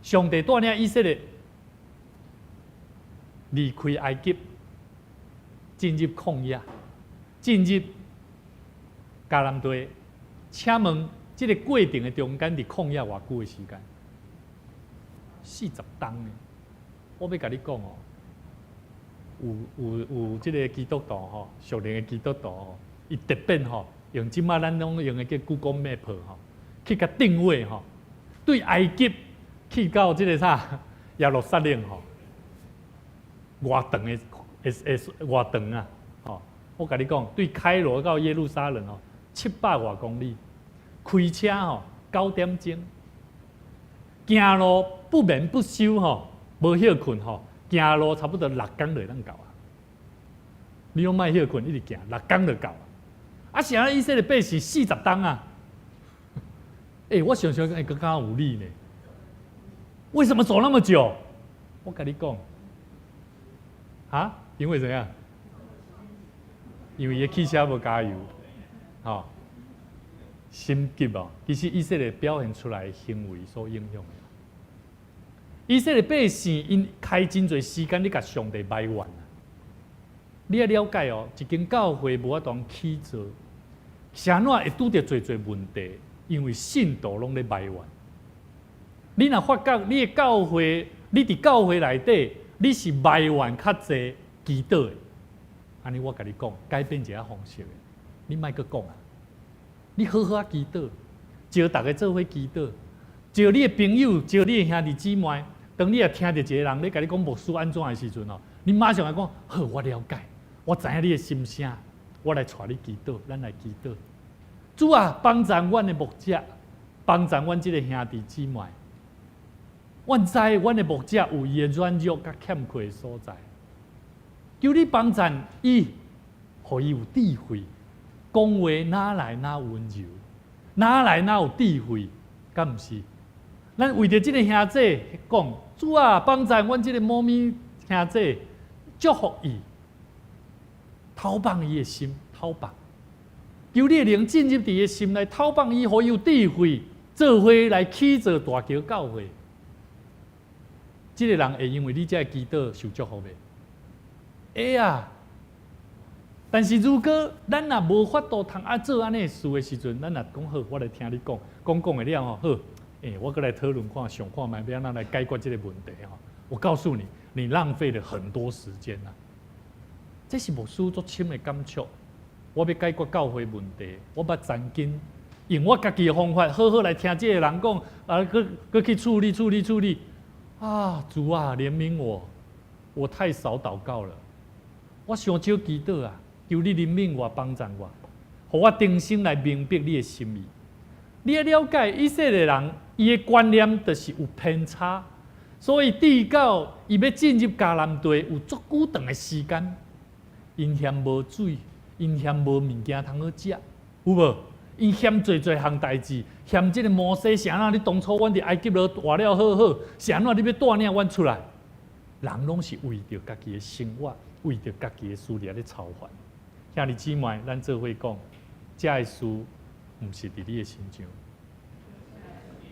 上帝帶領以色列離開埃及，進入曠野，進入迦南地。請問這个過程的中間，佇曠野偌久的時間？40冬呢。我欲共你講哦，有有有，這个基督徒吼，屬靈的基督徒吼，伊特別吼，用這擺咱攏用的叫 Google Map 吼，去共定位吼，對埃及去到這个啥耶路撒冷吼，偌長的會會偌長啊！吼，我共你講，對開羅到耶路撒冷吼，700外公里，開車吼9點鐘，行路不眠不休吼，無歇睏吼，行路差不多6工就會當到啊！你攏莫歇睏，一直行，六工就到啊！啊，是按怎以色列百姓40冬啊！欸，我想想，欸，閣較有理呢。為什麼走那麼久？我共你講，啊？因為怎樣？因為伊汽車無加油，吼，心急哦。其實以色列表現出來的行為所影響的。以色列百姓𪜶開真濟時間咧共上帝埋怨啊！你愛了解哦，一間教會無法度起造，是按怎會拄著濟濟問題？因為信徒攏咧埋怨。你若發覺你的教會，你佇教會內底，你是埋怨較濟祈禱的，按呢我共你講，改變一下方式的，你莫閣講啊！你好好仔祈禱，招逐家做伙祈禱，招你的朋友，招你的兄弟姊妹。當你若聽著一个人咧共你講牧師按怎的時陣哦，你馬上來講好，我了解，我知影你的心聲，我來帶你祈禱，咱來祈禱。主啊，幫助阮的牧者，幫助阮這个兄弟姊妹。阮知阮的牧者有伊的軟弱佮欠缺的所在，求你幫助伊，予伊有智慧，講話哪來哪溫柔，哪來哪有智慧，敢毋是？咱為著這个兄弟講，主啊，幫助阮這个某咪兄弟，祝福伊，透放伊的心，透放。求你的靈進入佇伊的心內，透放伊，予伊有智慧，做伙來起造大橋教會。這个人會因為你這个祈禱受祝福袂？會啊！但是如果咱若無法度通啊做按呢事的時陣，咱若講好，我來聽你講，講講的了吼，好，欸，我閣來討論看，想看覓欲按怎來解決這个問題吼。我告訴你，你浪費了很多時間啦。這是牧師足深的感觸。我欲解決教會問題，我捌曾經用我家己的方法，好好來聽這个人講，啊，閣閣去處理處理處理。啊，主啊，憐憫我，我太少禱告了，我傷少祈禱啊，求你憐憫我，幫助我，予我重新來明白你的心意。你愛了解以色列人，伊的觀念就是有偏差，所以直到伊欲進入迦南地，有足久長的時間，𪜶嫌無水，𪜶嫌無物件通好食，有無？𪜶嫌濟濟項代誌，嫌這个摩西是按怎？你當初阮佇埃及落活了好好，是按怎你欲帶領阮出來？人攏是為著家己的生活，為著家己的事咧操煩。兄弟姊妹，咱做伙講，這个事毋是佇你的身上，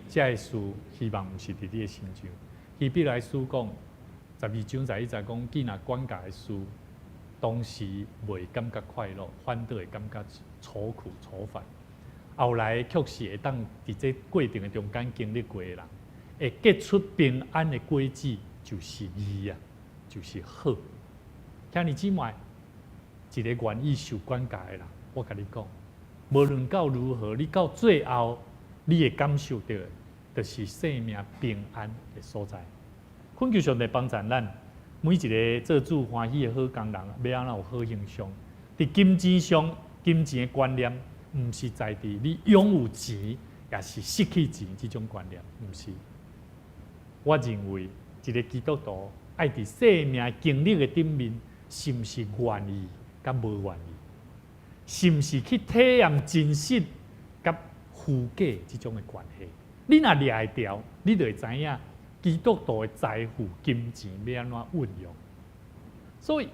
這个事希望毋是佇你的身上。希伯來書講， 12章11節講，既若管教的事，當時袂感覺快樂，反倒會感覺愁苦愁煩。後來卻是會當佇這過程的中間經歷過的人，會結出平安的果子，就是義啊，就是好。兄弟姊妹，一個願意受管教的人，我共你講，無論到如何，你到最後，你會感受著的，就是生命平安的所在。懇求上帝幫助咱，每一个做主歡喜的好工人，欲按怎有好形象？佇金錢上，金錢的觀念，毋是在佇你擁有錢，抑是失去錢這種觀念，毋是。我認為，一个基督徒愛佇生命經歷的頂面，是毋是願意佮無願意？是毋是去體驗真實佮虛假這種的關係？你若掠會著，你就會知影基督徒的財富、金錢欲按怎運用。所以，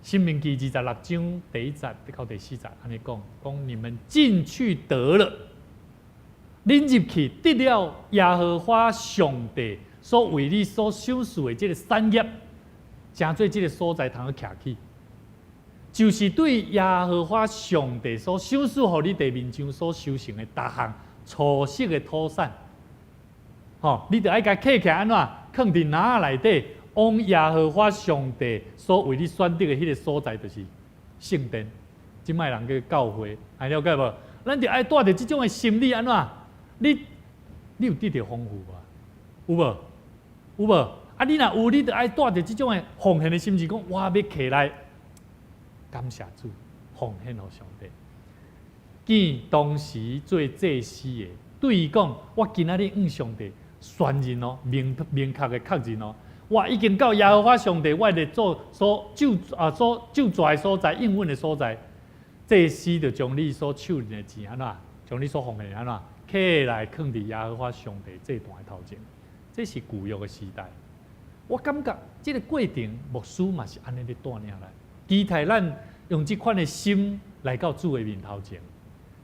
申命記26章第1節到第4節按呢講，講你們進去得了，恁入去得了耶和華上帝所為你所賞賜的這个產業，成做這个所在通去徛起，就是對耶和華上帝所賞賜予你地面上所收成的逐項初熟的土產，吼，你著愛共揢起來按怎？囥佇籃仔內底，往耶和華上帝所為你選擇的彼个所在，就是聖殿。這擺人叫教會，會了解無？咱著愛帶著這種的心理按怎？你有得著豐富無？有無？有無？啊，你若有，你著愛帶著這種的奉獻的心，是講我欲起來感謝主，奉獻予上帝。見當時做祭司的，對伊講：我今仔日向上帝宣認哦，明明確的確認哦，我已經到耶和華上帝我的做所咒啊所咒詛的所在，應允的所在。祭司就將你所手裡的錢按怎，將你所奉獻的按怎，揢來囥佇耶和華上帝祭壇的頭前。這是舊約的時代。我感覺這个過程，牧師嘛是按呢咧帶領咱，期待咱用這款的心來到主的面頭前。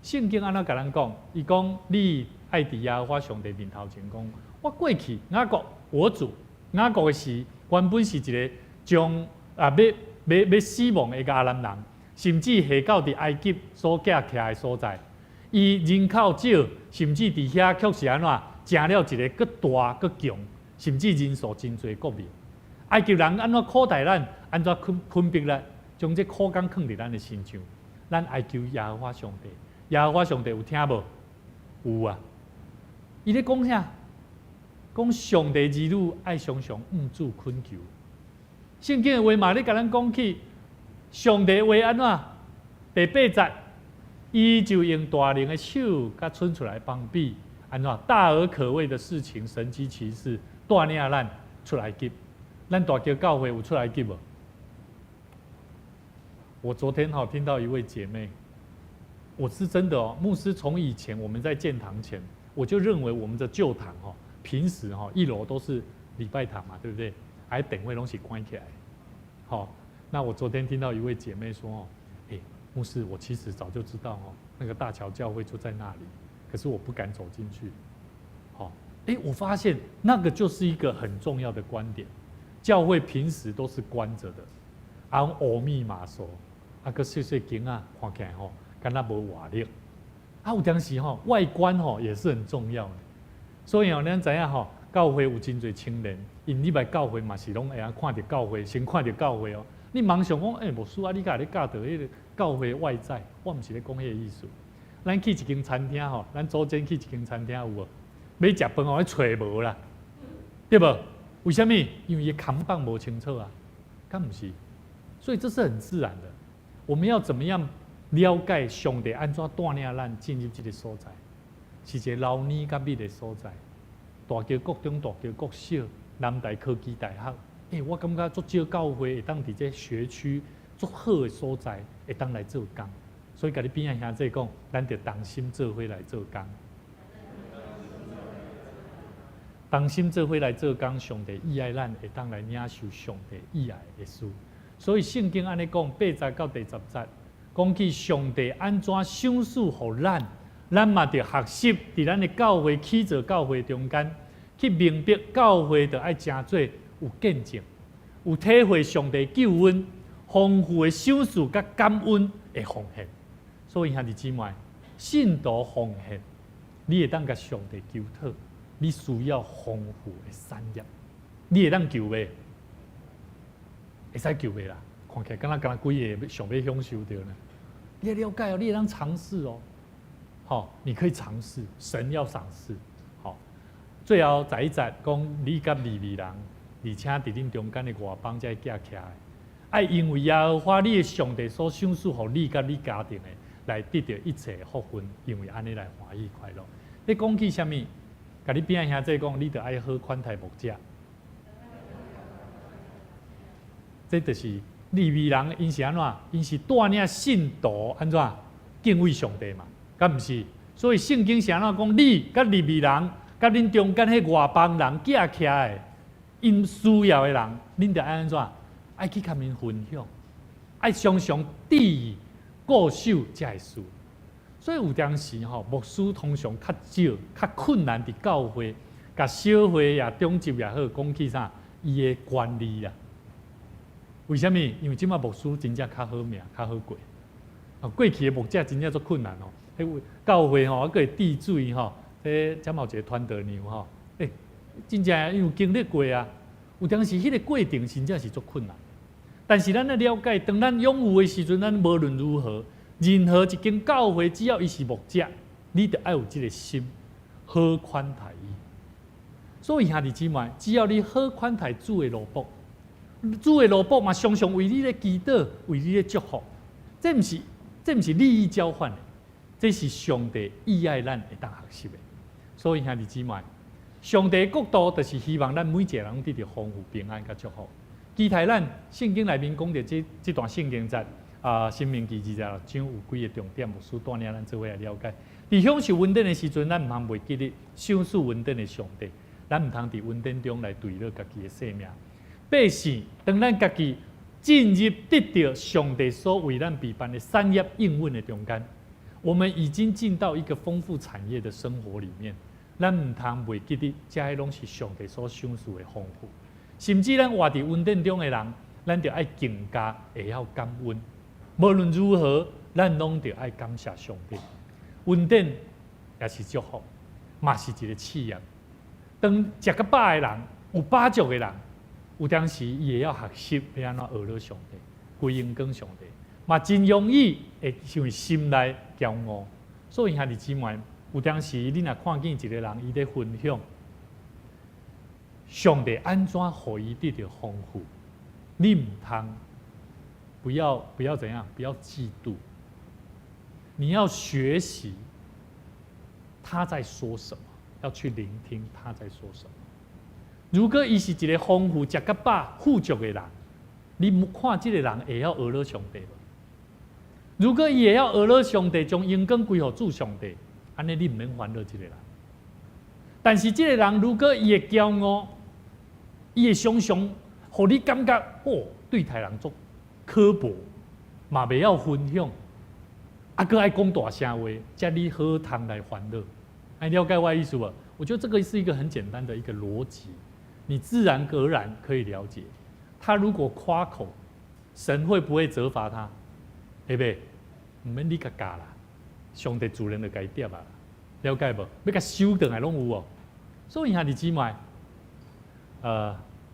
聖經按怎共咱講？伊講你愛佇耶和華上帝面頭前講，我過去雅各我祖雅各的時，原本是一个將啊欲欲欲死亡的亞蘭人，甚至下到佇埃及所寄徛的所在，伊人口少，甚至佇遐卻是按怎成了一个閣大閣強，甚至人數真濟國民。埃及人按怎苦待咱，按怎困困迫咱，將這苦工囥佇咱的身上，咱哀求耶和華上帝。耶和華上帝有聽無？有啊！伊咧講啥？講上帝兒女愛常常向主懇求。聖經的話嘛咧共咱講起，上帝話按怎？第八節，伊就用大能的手，佮伸出來膀臂，按怎？大而可畏的事情，神蹟奇事，帶領咱出埃及。咱大橋教會有出埃及無？我昨天哈聽到一位姐妹。我是真的哦，牧師從以前我們在建堂前，我就認為我們的舊堂哦，平時哈一樓都是禮拜堂嘛，對不對？還等會東西關起來。好，那我昨天聽到一位姐妹說哦，欸，牧師，我其實早就知道哦，那個大橋教會就在那裡，可是我不敢走進去。好，欸，我發現那個就是一個很重要的觀點，教會平時都是關着的，啊，烏密碼鎖，啊，閣細細間啊，看起來吼。敢若無活力，啊，有當時吼外觀吼也是很重要的，所以哦，咱知影吼，教會有真濟青年，𪜶入來教會嘛是攏會曉看著教會，先看著教會哦。你茫想講，欸，牧師啊，你敢咧教導彼个教會外在？我毋是咧講彼個意思。咱去一間餐廳吼，咱組間去一間餐廳有無？欲食飯哦，揣無啦，對無？為啥物？因為伊看板無清楚啊，敢毋是？所以這是很自然的。我們要怎麼樣？了解上帝按怎帶領咱進入這个所在，是一個流奶佮蜜的所在。大橋國中、大橋國小、南台科技大學，欸，我感覺足少教會會當佇這學區足好的所在，會當來做工。所以，共你邊仔兄弟講，咱著同心做伙來做工。同心做伙來做工，上帝意愛咱會當來領受上帝意愛的事。所以聖經按呢講，8節到第10節。講起上帝按怎賞賜予咱，咱嘛著學習佇咱的教會起造教會中間，去明白教會著愛成做有見證、有體會上帝救恩豐富的賞賜佮感恩的奉獻。所以兄弟姊妹，信徒奉獻，你會當共上帝求討，你需要豐富的產業，你會當求袂？會使求袂啦？看起來敢若敢若幾个想欲享受著呢？你愛了解哦，你會當嘗試哦。好，你可以嘗試，神要賞賜。好，最後11節講你佮利未人，而且佇恁中間的外邦這寄徛的，愛因為耶和華你的上帝所賞賜予你佮你家庭的，來得著一切的福分，因為按呢來歡喜快樂。你講起啥物？共你邊仔兄弟講，你著愛好款待牧者。這就是利未人，𪜶是按怎？𪜶是帶領信徒按怎敬畏上帝嘛？敢毋是？所以聖經是按怎講？你佮利未人，佮恁中間彼外邦人寄徛的，𪜶需要的人，恁著愛按怎？愛去共𪜶分享，愛常常注意顧守這个事。所以有當時吼，牧師通常較少、較困難佇教會，共小會也長執也好，講起啥？伊的權利啊。為啥物？因為這擺牧師真正較好命、較好過。啊，過去的牧者真正足困難哦。彼教會吼，猶閣會滴水吼，彼這嘛有一個傳道娘吼，欸，真正因為經歷過啊。有當時彼个過程真正是足困難。但是咱愛了解，當咱擁有的時陣，咱無論如何，任何一間教會，只要伊是牧者，你著愛有這个心，好款待伊。所以兄弟姊妹，只要你好款待主的奴僕，主的奴僕嘛，常常為你咧祈禱，為你咧祝福。這毋是利益交換的，這是上帝意愛咱會當學習的。所以兄弟姊妹，上帝的國度就是希望咱每一个人得著豐富平安佮祝福。期待咱聖經內面講著這段聖經節啊，申命記26章有幾个重點，牧師帶領咱做伙來了解。佇享受恩典的時陣，咱毋通袂記得賞賜恩典的上帝，咱毋通佇恩典中來墜落家己的性命。百姓，當咱家己進入得著上帝所為咱備辦的產業應允的中間，我們已經進到一個豐富產業的生活裡面。咱毋通袂記得，這彼攏是上帝所賞賜的豐富。甚至咱活佇恩典中的人，咱著愛更加會曉感恩。無論如何，咱攏著愛感謝上帝。恩典也是祝福，嘛是一個試驗。當食較飽的人，有飽足的人，有當時伊會曉學習欲按怎學了上帝，歸榮光上帝，嘛真容易會因為心內驕傲。所以兄弟姊妹，有當時你若看見一個人伊咧分享，上帝按怎予伊得著豐富，你毋通不要怎樣，不要嫉妒，你要學習他在說什麼，要去聆聽他在說什麼。如果伊是一個豐富、食較飽、富足的人，你看這个人會曉學了上帝無？如果伊會曉學了上帝，將榮光歸予主上帝，按呢你毋免煩惱這个人。但是這个人如果伊會驕傲，伊會常常予你感覺哦，對待人足刻薄，嘛袂曉分享，啊，閣愛講大聲話，才你好通來煩惱。愛了解我的意思無？我覺得這個是一個很簡單的一個邏輯，你自然而然可以了解。他如果誇口，神會不會責罰他？會袂？毋免你共教啦，上帝自然就共伊點啊。了解無？欲共收轉來攏有哦。所以兄弟姊妹，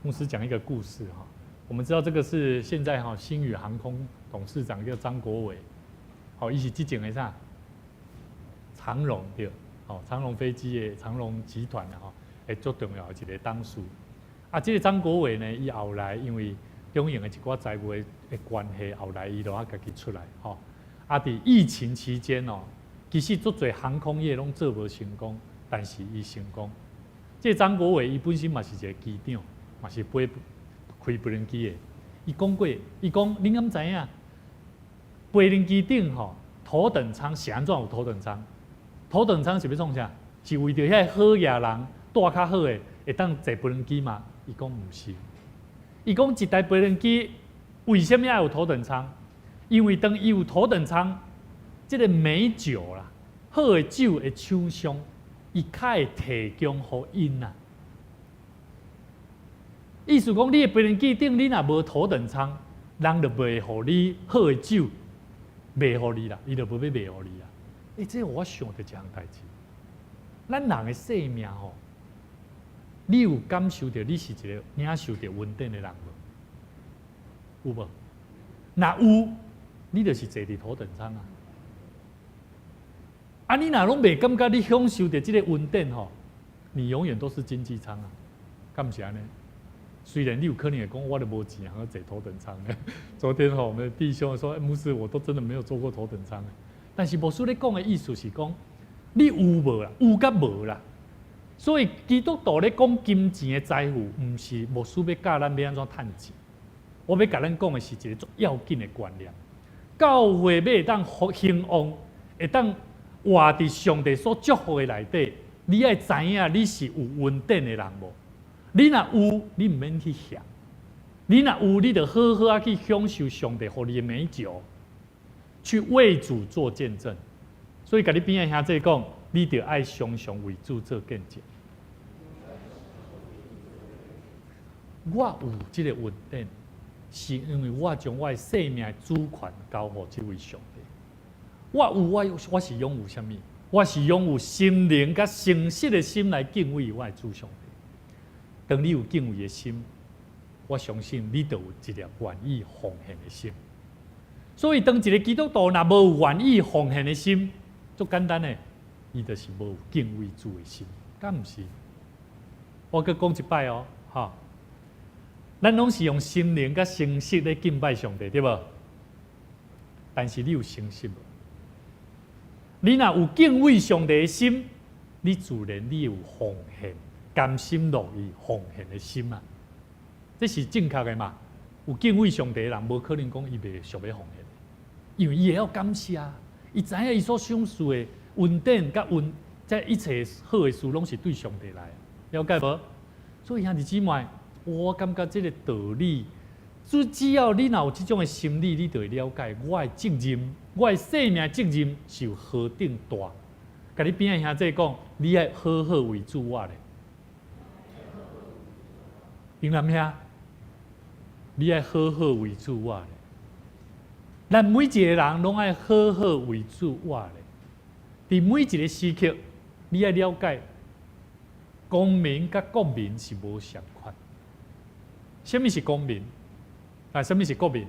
牧師講一個故事哈。我們知道這個是現在哈星宇航空董事長叫張國煒，好，伊是之前的啥？長榮對，好，長榮飛機的長榮集團的吼，會足重要的一個董事。啊，這個張國煒呢，伊後來因為中營的一寡財務的關係，後來伊就愛家己出來吼。啊，佇疫情期間哦，其實足濟航空業攏做無成功，但是伊成功。這個張國煒伊本身嘛是一個機長，嘛是飛開飛行機的。伊講過，伊講恁敢知影？飛行機頂吼，頭等艙是按怎有頭等艙？頭等艙是欲創啥？是為著遐好額人蹛較好的會當坐飛行機嗎？伊講毋是。伊講一台飛行機為啥物愛有頭等艙？因為當伊有頭等艙，這个美酒啦，好的酒的廠商，伊較會提供予𪜶啊。意思講，你的飛機頂，你若無頭等艙，人就袂予你好的酒，賣予你啦，伊就無欲賣予你啦。欸，這予我想著一項代誌。咱人的生命吼，你有感受著你是一個領受著恩典的人無？有無？若有，你就是坐佇頭等艙啊！啊，你若攏袂感覺你享受著這個恩典吼，你永遠都是經濟艙啊！敢毋是按呢？雖然你有可能會講，我都無錢啊，坐頭等艙。昨天吼，我們的弟兄說，牧師，我都真的沒有坐過頭等艙。但是牧師咧講的意思是講，你有無啦？有佮無啦？所以基督徒咧講金錢的財富，毋是牧師欲教咱欲按怎趁錢。我欲共咱講的是一個足要緊的觀念。教會欲會當興旺，會當活佇上帝所祝福的內底，你愛知影你是有恩典的人無？你若有，你毋免去嫌；你若有，你就好好仔去享受上帝予你的美酒，去為主做見證。所以，共你邊仔兄弟講，你著愛常常為主做見證。我有這個恩典，是因為我將我的生命的主權交予這位上帝。我有我，我是擁有啥物？我是擁有心靈佮誠實的心來敬畏我的主上帝。當你有敬畏的心，我相信你就有一粒願意奉獻的心。所以，當一個基督徒若無願意奉獻的心，足簡單的，伊就是無敬畏主的心，敢毋是？我閣講一擺哦，哈，咱攏是用心靈佮誠實咧敬拜上帝，對無？但是你有誠實無？你若有敬畏上帝的心，你自然你有奉獻、甘心樂意奉獻的心啊！這是正確的嘛？有敬畏上帝的人，無可能講伊袂想欲奉獻，因為伊會曉感謝啊！伊知影伊所享受的恩典佮恩，這一切好的事，攏是對上帝來的，了解無？所以兄弟姊妹，我感覺這個道理，只要你若有這種的心理，你就會了解我的責任，我的生命責任是有何等大。共你邊仔兄弟講，你愛好好為主活咧。英南兄，你愛好好為主活咧。咱每一個人攏愛好好為主活咧。佇每一個時刻，你愛了解，公民佮國民是無相仝。啥物是公民？啊，啥物是國民？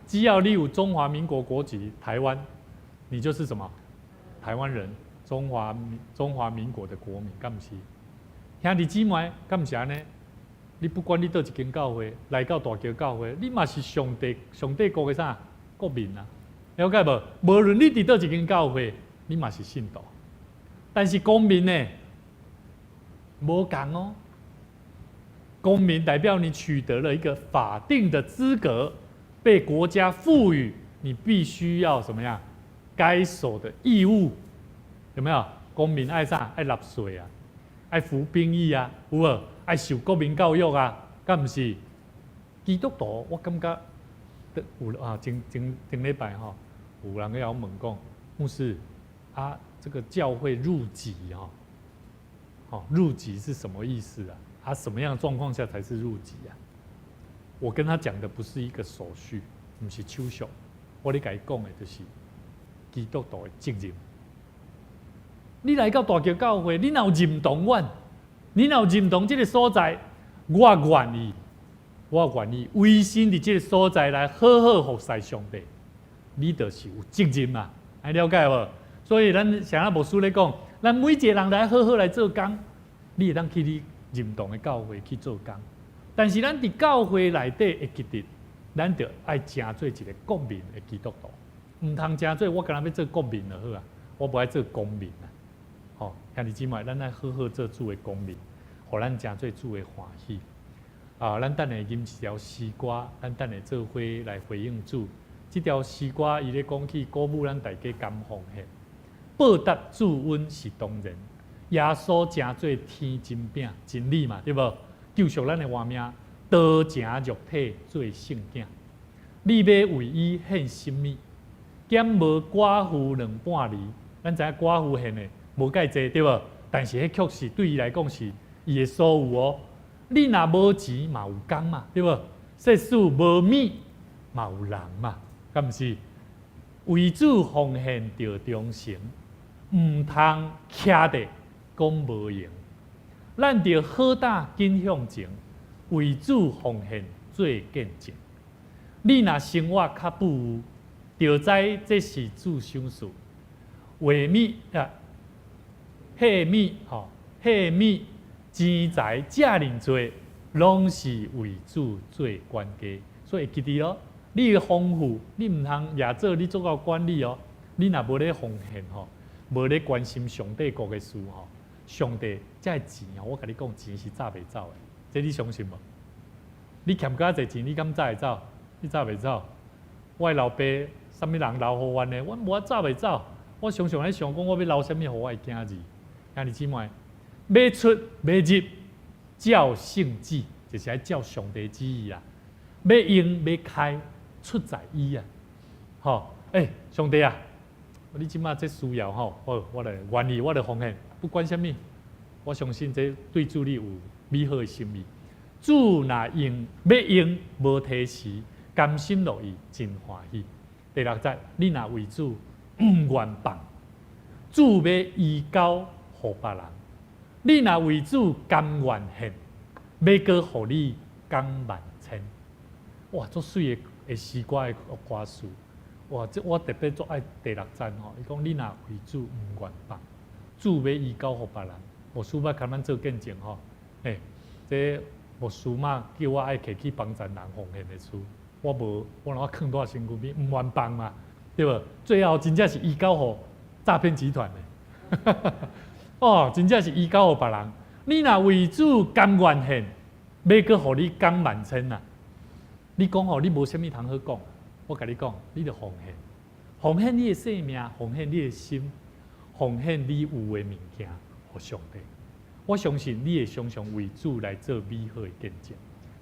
只要你有中華民國國籍，台灣，你就是什麼？台灣人，中華民國的國民，敢毋是？兄弟姊妹，敢毋是按呢？你不管你佗一間教會，來到大橋教會，你嘛是上帝國的啥國民啊？了解無？無論你佇佗一間教會，你嘛是信徒。但是公民呢，無仝哦。公民代表你取得了一個法定的資格，被國家賦予，你必須要什麼樣？該守的義務有沒有？公民愛啥？愛納稅啊，愛服兵役啊，有無？愛受國民教育啊，敢毋是？基督徒，我感覺有啊，前前前禮拜吼，有人來問講，牧師啊，這個教會入籍吼，吼入籍是什麼意思啊？啊，什麼樣的狀況下才是入籍啊？我跟他講的不是一個手續，毋是手續，我咧共伊講的就是基督徒的責任。你來到大橋教會，你若有認同阮，你若有認同這個所在，我願意，我願意委身佇這個所在來好好服侍上帝，你就是有責任嘛，愛了解無？所以咱像阿牧師咧講，咱每一個人來好好來做工，你會當去你認同的教會去做工，但是咱佇教會內底會記得，咱著愛成做一個國民的基督徒，毋通成做我干焦欲做國民就好啊，我無愛做公民啊。吼，兄弟姊妹，咱愛好好做主的公民，予咱成做主的歡喜。啊，咱等下吟一條詩歌，咱等下做伙來回應主。這條詩歌伊咧講起鼓舞咱大家甘奉獻，報答主恩是當然。耶穌成做天真餅真理嘛，對無？救贖咱的活命，道成肉體做聖囝。你欲為伊獻什物？減無寡婦兩半厘。咱知影寡婦獻的無蓋濟，對無？但是彼卻是對伊來講是伊的所有哦。你若無錢嘛有工嘛，對無？設使無物嘛有人嘛，敢毋是？為主奉獻著忠誠，毋通徛佇講無閒。咱著好膽緊向前，為主奉獻做見證。你若生活較富有，就知這是主賞賜。畫物啊，貨物吼，貨物錢財遮爾濟，攏是為主做管家。所以會記得哦，你的豐富，你毋通也做你足夠管理哦。你若無咧奉獻吼，無咧關心上帝國的事吼，上帝這个錢吼，我共你講，錢是紮袂走的，這你相信無？你欠較濟錢，你敢紮會走？你紮袂走？我的老爸，啥物人留予阮的，阮無法紮袂走。我常常咧想講，我欲留啥物予我的囝兒？兄弟姊妹，欲出欲入，照聖旨，就是愛照上帝旨意啊！欲用欲開，出在伊啊！吼，欸，上帝啊！你這馬這需要吼，好，我來願意，我來奉獻，不管啥物，我相信這對主你有美好的心意。主若用欲用無推辭，甘心樂意，真歡喜。第六節，你若為主毋願放，主欲移交予別人；你若為主甘願獻，欲閣予你降萬千。哇，足媠的的詩歌的歌詞。哇！這我特別足愛第六節吼，伊講你若為主毋願放，主欲移交予別人。牧師捌共咱做見證吼，欸，這牧師媽叫我愛提去幫贊人奉獻的事，我無，我若囥佇身軀邊，毋願放嘛，對無？最後真正是移交予詐騙集團的，哦，真正是移交予別人。你若為主甘願獻，欲閣予你降萬千啊！你講吼，你無啥物通好講。我共你講，你著奉獻，奉獻你的生命，奉獻你的心，奉獻你有的物件，予上帝。我相信你會常常為主來做美好的見證。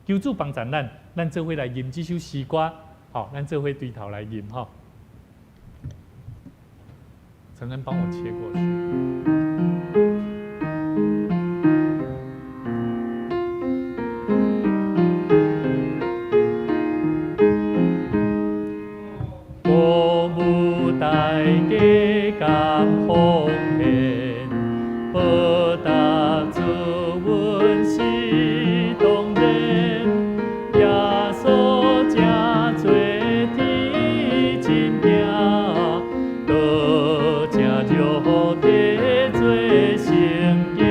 求主幫助咱，咱做伙來吟這首詩歌，好，咱做伙對頭來吟吼。承恩幫我切過去。無代價甘奉獻，報答主恩是當然。耶穌正做天親行，倒正肉體做聖行。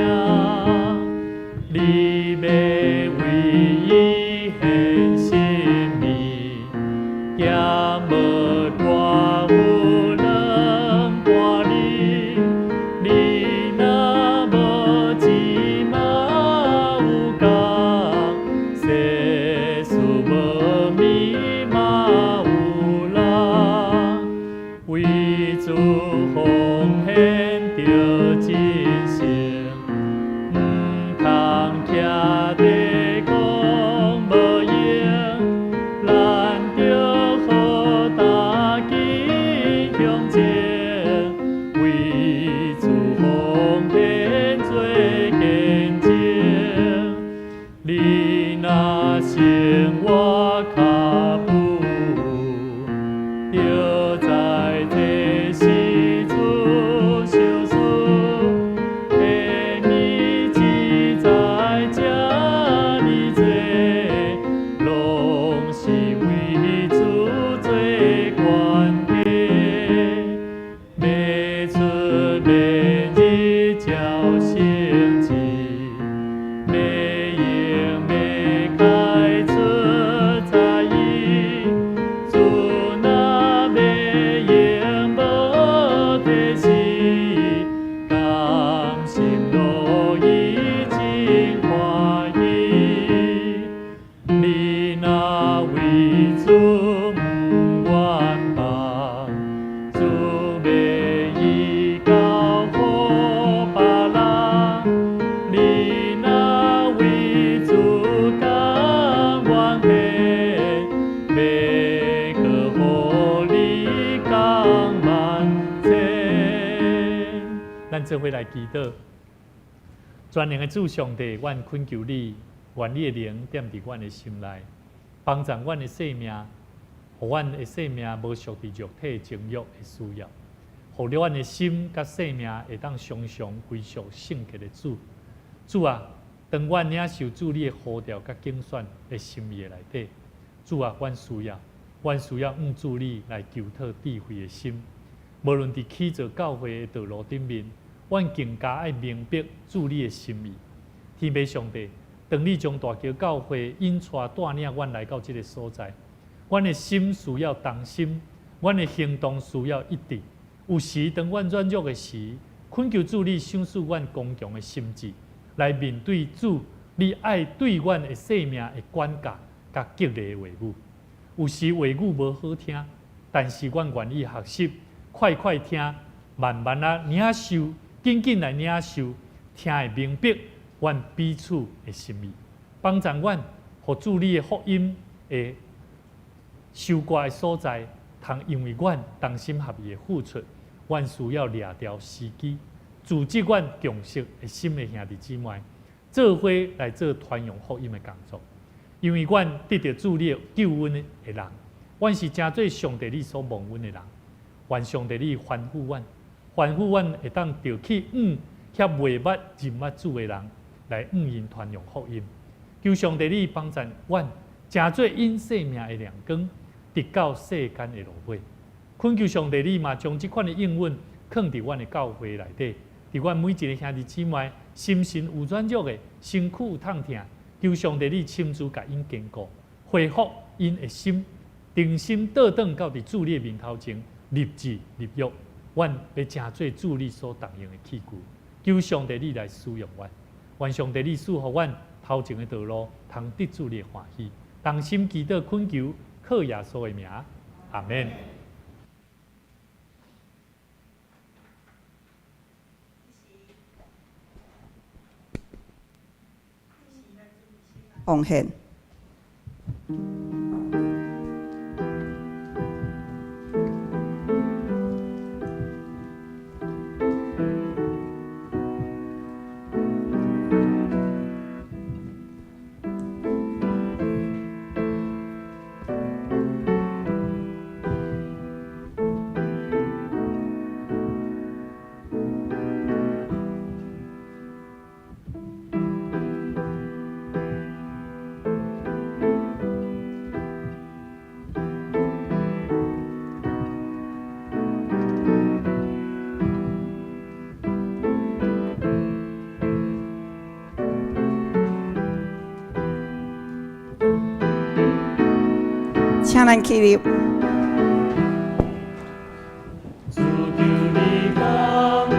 你欲為伊獻生命，減無偌有兩半厘。你若無錢嘛有工，世事無物嘛有人，為主奉獻著真誠，毋通徛佇講無閒，咱著好膽緊向前，為主奉獻做見證。你若生活較富有，就知這是主賞賜，下物錢財這爾濟，攏是為主做管家。欲出欲入照聖旨，欲用欲開出在伊。主若欲用無推辭，甘心樂意真歡喜。你若為主毋願放，主欲移交予別人。你若為主甘願獻，欲閣予你降萬千。咱做伙來祈禱，全能的主上帝，阮懇求你，願你的靈踮佇阮的心內，幫助阮的生命，予阮的生命無屬佇肉體情慾的需要，予阮的心佮生命會當常常歸屬聖潔的主。主啊，當阮領受主你的呼召佮揀選的心意的內底，主啊，阮需要向主你來求討智慧的心。無論佇起造教會的道路頂面，阮更加愛明白主你的心意。天父上帝，當你將大橋教會引帶帶領阮來到這个所在，阮的心需要同心，阮的行動需要一致。有時當阮軟弱的時，懇求主你賞賜阮剛強的心志，來面對主你愛對阮的生命的管教佮激勵的話語。有時話語無好聽，但是阮願意學習，快快聽，慢慢仔領受，緊緊來領受，聽會明白阮彼此的心意，幫助阮，予主你的福音的收割的所在，通因為阮同心合意的付出，阮需要掠牢時機，組織阮共識的心的兄弟姊妹，做伙來做傳揚福音的工作。因為阮得著主你的救恩的人，阮是成做上帝你所蒙恩的人，願上帝你吩咐阮，吩咐阮會當著去向遐袂捌認捌主的人來向𪜶傳揚福音。求上帝你幫助阮，成做𪜶生命的亮光，直到世間的落尾。懇求上帝你嘛將這款的應允囥佇阮的教會內底，佇阮每一个兄弟姊妹心神有軟弱的，身軀有痛疼，求上帝你親自共𪜶堅固，恢復𪜶的心，重新倒轉到佇主你的面頭前立志立約，阮欲成做主你所重用的器具。求上帝你來使用阮，願上帝你賜予阮頭前的道路，通得主你的歡喜。同心祈禱懇求，靠耶穌的名，阿們。奉獻。請咱起立。主求你降臨，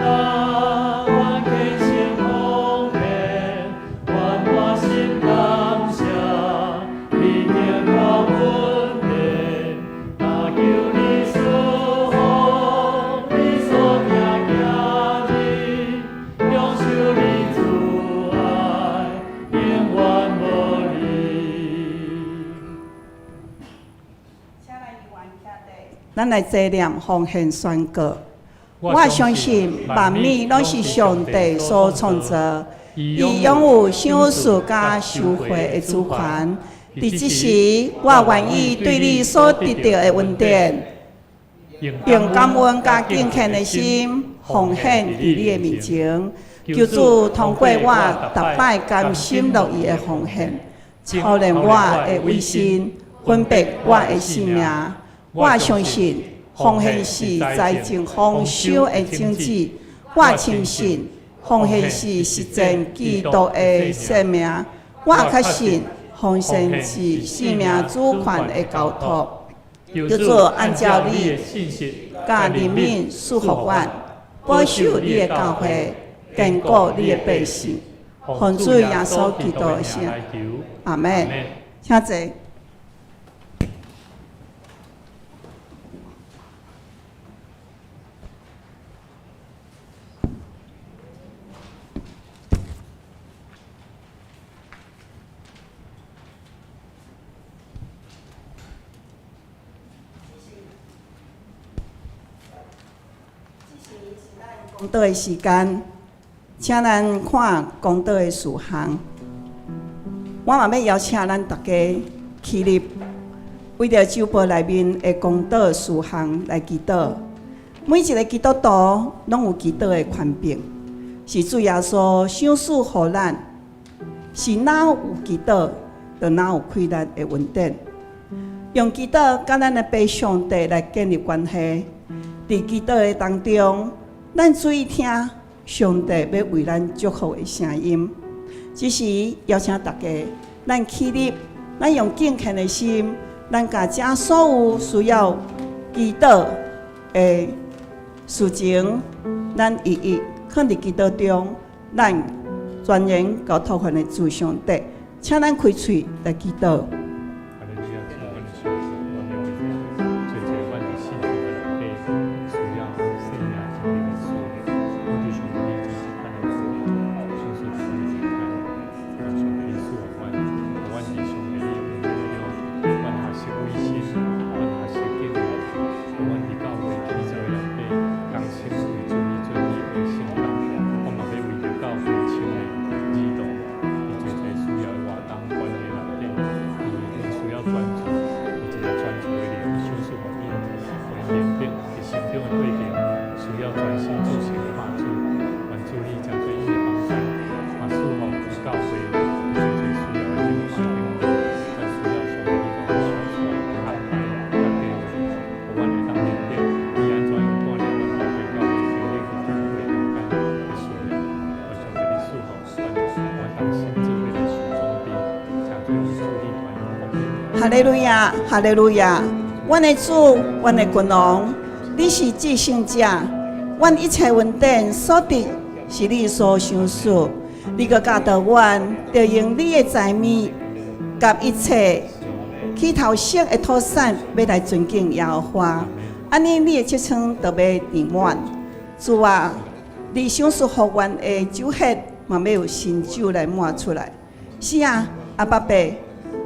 阮虔誠奉獻，阮滿心感謝，你聽到阮的，若求你賜福，你所疼囝兒，享受你慈愛，永遠無離。咱來齊念奉獻宣告。我相信萬物攏是上帝所創造，伊擁有賞賜佮收回的主權。佇這時，我願意對你所得著的恩典，用感恩佮敬虔的心奉獻佇你的面前。求主通過我逐擺甘心樂意的奉獻，操練我的委身，分別我的性命。我相信奉獻是財政豐收的種子。我深信奉獻是實踐基督的生命。我確信奉獻是生命主權的交託。求主按照你佮憐憫賜福阮，保守你的教會，堅固你的百姓。奉主耶穌基督的聖名，阿們。請坐。講道的時間，請咱看講道的事項。我嘛欲邀請咱逐家起立，為著週報內面的公禱事項來祈禱。每一个基督徒攏有祈禱的權柄，是主耶穌賞賜予咱，是若有祈禱，就若有氣力的恩典。用祈禱佮咱的爸上帝來建立關係。佇祈禱的當中，咱注意聽上帝欲為咱祝福的聲音。這時邀請大家，咱起立，咱用敬虔的心，咱共這所有需要祈禱的事情，咱一一囥佇祈禱中，咱全然交託予阮的主上帝，請咱開喙來祈禱。哈利路亞，主，阮的上帝，阮的為濟濟阮的信徒的內底需要聖靈特別的賜予，我求上帝你將這款的賜予，賞賜予阮的中間，上帝你賜予阮，予阮佇上帝你的恩典中，阮學習委身，阮學習敬虔，予阮佇教會起做的內底，同心為主你做你的聖工。我嘛欲為著教會青年兒童，佇濟濟需要的活動關係內底，伊因需要專注，有一个專注的靈，賞賜予𪜶，予𪜶明白佇成長的過程，需要專心注視看主，願主你成做𪜶的幫助，嘛賜予佇教會濟濟需要的靈化頂，咱需要上帝你共阮賞賜安排佮計劃，予阮會當明白你按怎樣帶領阮大家教會經歷佇教會中間的需要，願上帝你賜予阮，阮同心做伙來受裝備，成做為主你傳揚福音。哈利路亞，哈利路亞！阮的主，阮的君王，你是至聖者，阮一切恩典所得是你所賞賜。你閣教導阮，著用你的財物佮一切起頭生的土產，欲來尊敬耶和華。按呢，你的痔瘡就欲填滿。主啊，你賞賜予阮的酒血，嘛欲有新酒來滿出來。是啊，阿爸爸，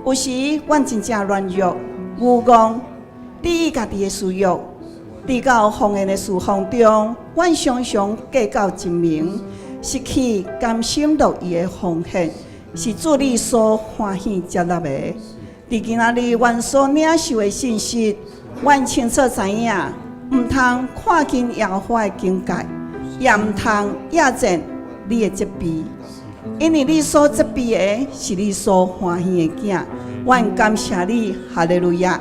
有時阮真正軟弱、愚戇，對於家己的私欲，佇到奉獻的事奉中，阮常常計較精明，失去甘心樂意的奉獻，是主你所歡喜接納的。佇今仔日，阮所領受的信息，阮清楚知影，毋通看輕耶和華的警戒，也毋通厭賤你的責備。因為你所責備的是你所歡喜的囝，阮感謝你，哈利路亞。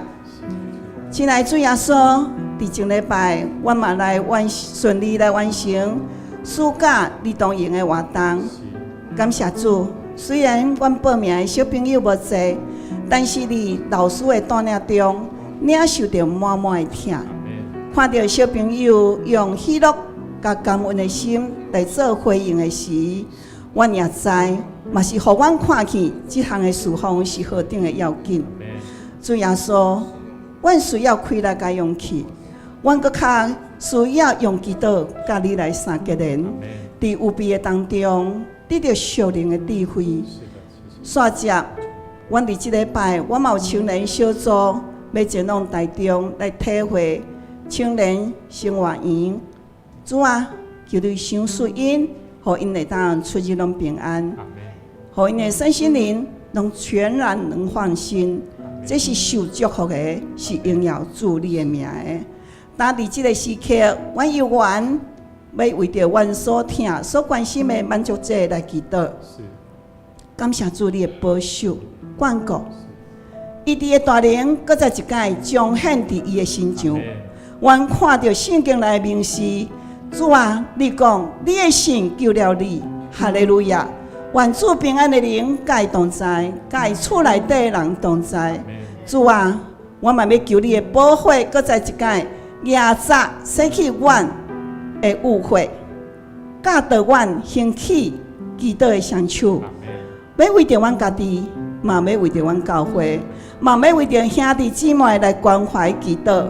親愛主耶穌，佇前禮拜，阮嘛來完順利來完成暑假兒童營的活動。感謝主，雖然阮報名的小朋友無濟，但是佇老師的帶領中，領受著滿滿的疼。看著小朋友用喜樂佮感恩的心來做回應的時，阮也知，嘛是予阮看見這項的事奉是何等的要緊。主耶穌，阮需要氣力佮勇氣，阮閣較需要用祈禱佮你來相結連。佇預備的當中，得著屬靈的智慧。煞接，阮佇這禮拜，阮嘛有青年小組欲前往台中來體會青年生活營。主啊，求你賞賜𪜶，予𪜶會當出入攏平安，予𪜶的身心靈攏全然能放心。這是受祝福的，是榮耀主你的名的。但佇這个時刻，阮有緣欲為著阮所疼、所關心的滿足者來祈禱。感謝主你的保守、眷顧。伊佇的大能，閣再一擺彰顯佇伊的身上。阮看著聖經內明示，主啊，你講你的信救了你，哈利路亞！願主平安的靈佮伊同在，佮伊厝內底的人同在。主啊，我嘛欲求你的寶血，閣再一擺壓榨洗去阮的污穢，教導阮興起祈禱的雙手，欲為著阮家己，嘛欲為著阮教會，嘛欲為著兄弟姊妹來關懷祈禱，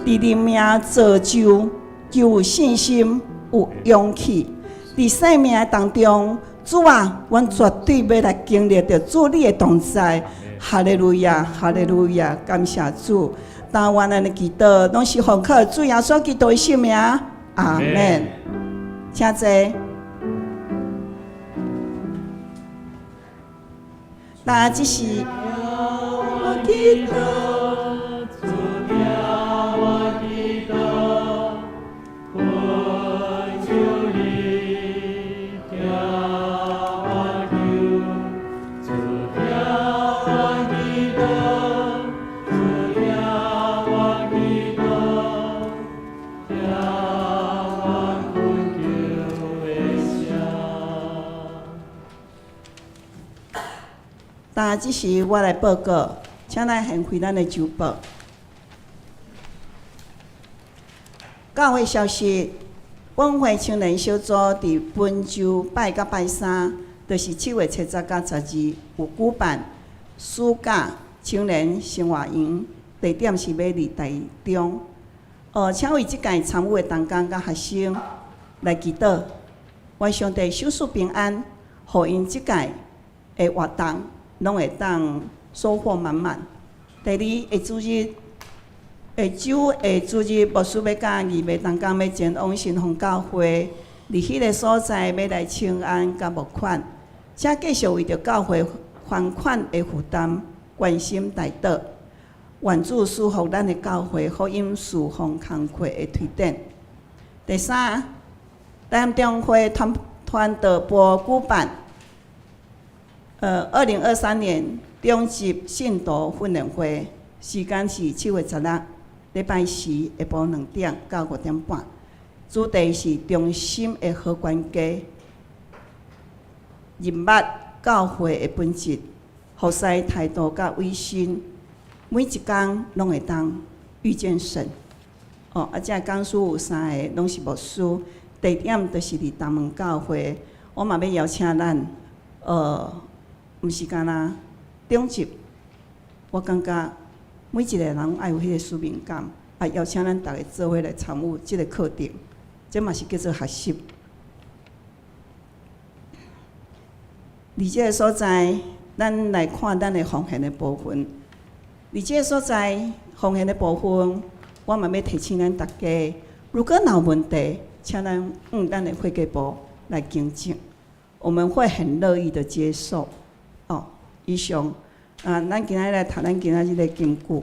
佇靈命造就，求有信心、有勇氣，佇生命的當中，主啊，阮絕對欲來經歷著主你的同在。哈利路亞，哈利路亞，感謝主。但願咱的祈禱攏是奉靠主耶穌基督的聖名，阿門。請坐。但這是我祈禱，主聽我祈禱，懇求你聽我求，主聽我祈禱，主聽我祈禱，聽我懇求的聲。但這時我來報告，請咱掀開咱的周報。教會消息：本會青年小組佇本週拜佮拜三，就是7月7日佮12，有舉辦暑假青年生活營，地點是欲佇台中。請為這屆參與的同工佮學生來祈禱，願上帝賞賜平安，予𪜶這屆的活動攏會當收穫滿滿。第二，下主日，下週下主日，牧師欲佮義務同工欲前往新豐教會，佇彼个所在欲來請安佮募款，請繼續為著教會還款的負擔關心代禱。願主賜福咱的教會福音事奉工課的推展。第三，台中會團傳道部舉辦，2023年中級信徒訓練會，時間是7月16，禮拜四下晡2點到5點半，主題是忠心的好管家，認捌教會的本質，服侍態度佮委身，每一工攏會當遇見神。哦，啊，這講師有三个，攏是牧師，地點就是佇東門教會。我嘛欲邀請咱，毋是干焦中級，我感覺每一個人愛有彼個使命感，啊，邀請咱逐家做伙來參與這个課程，這嘛是叫做學習。佇這个所在，咱來看咱的奉獻的部分。佇這个所在，奉獻的部分，我嘛欲提醒咱逐家，如果若有問題，請咱向咱的會計部來更正，我們會很樂意的接受。哦，以上啊，咱今仔日來讀咱今仔日的金句。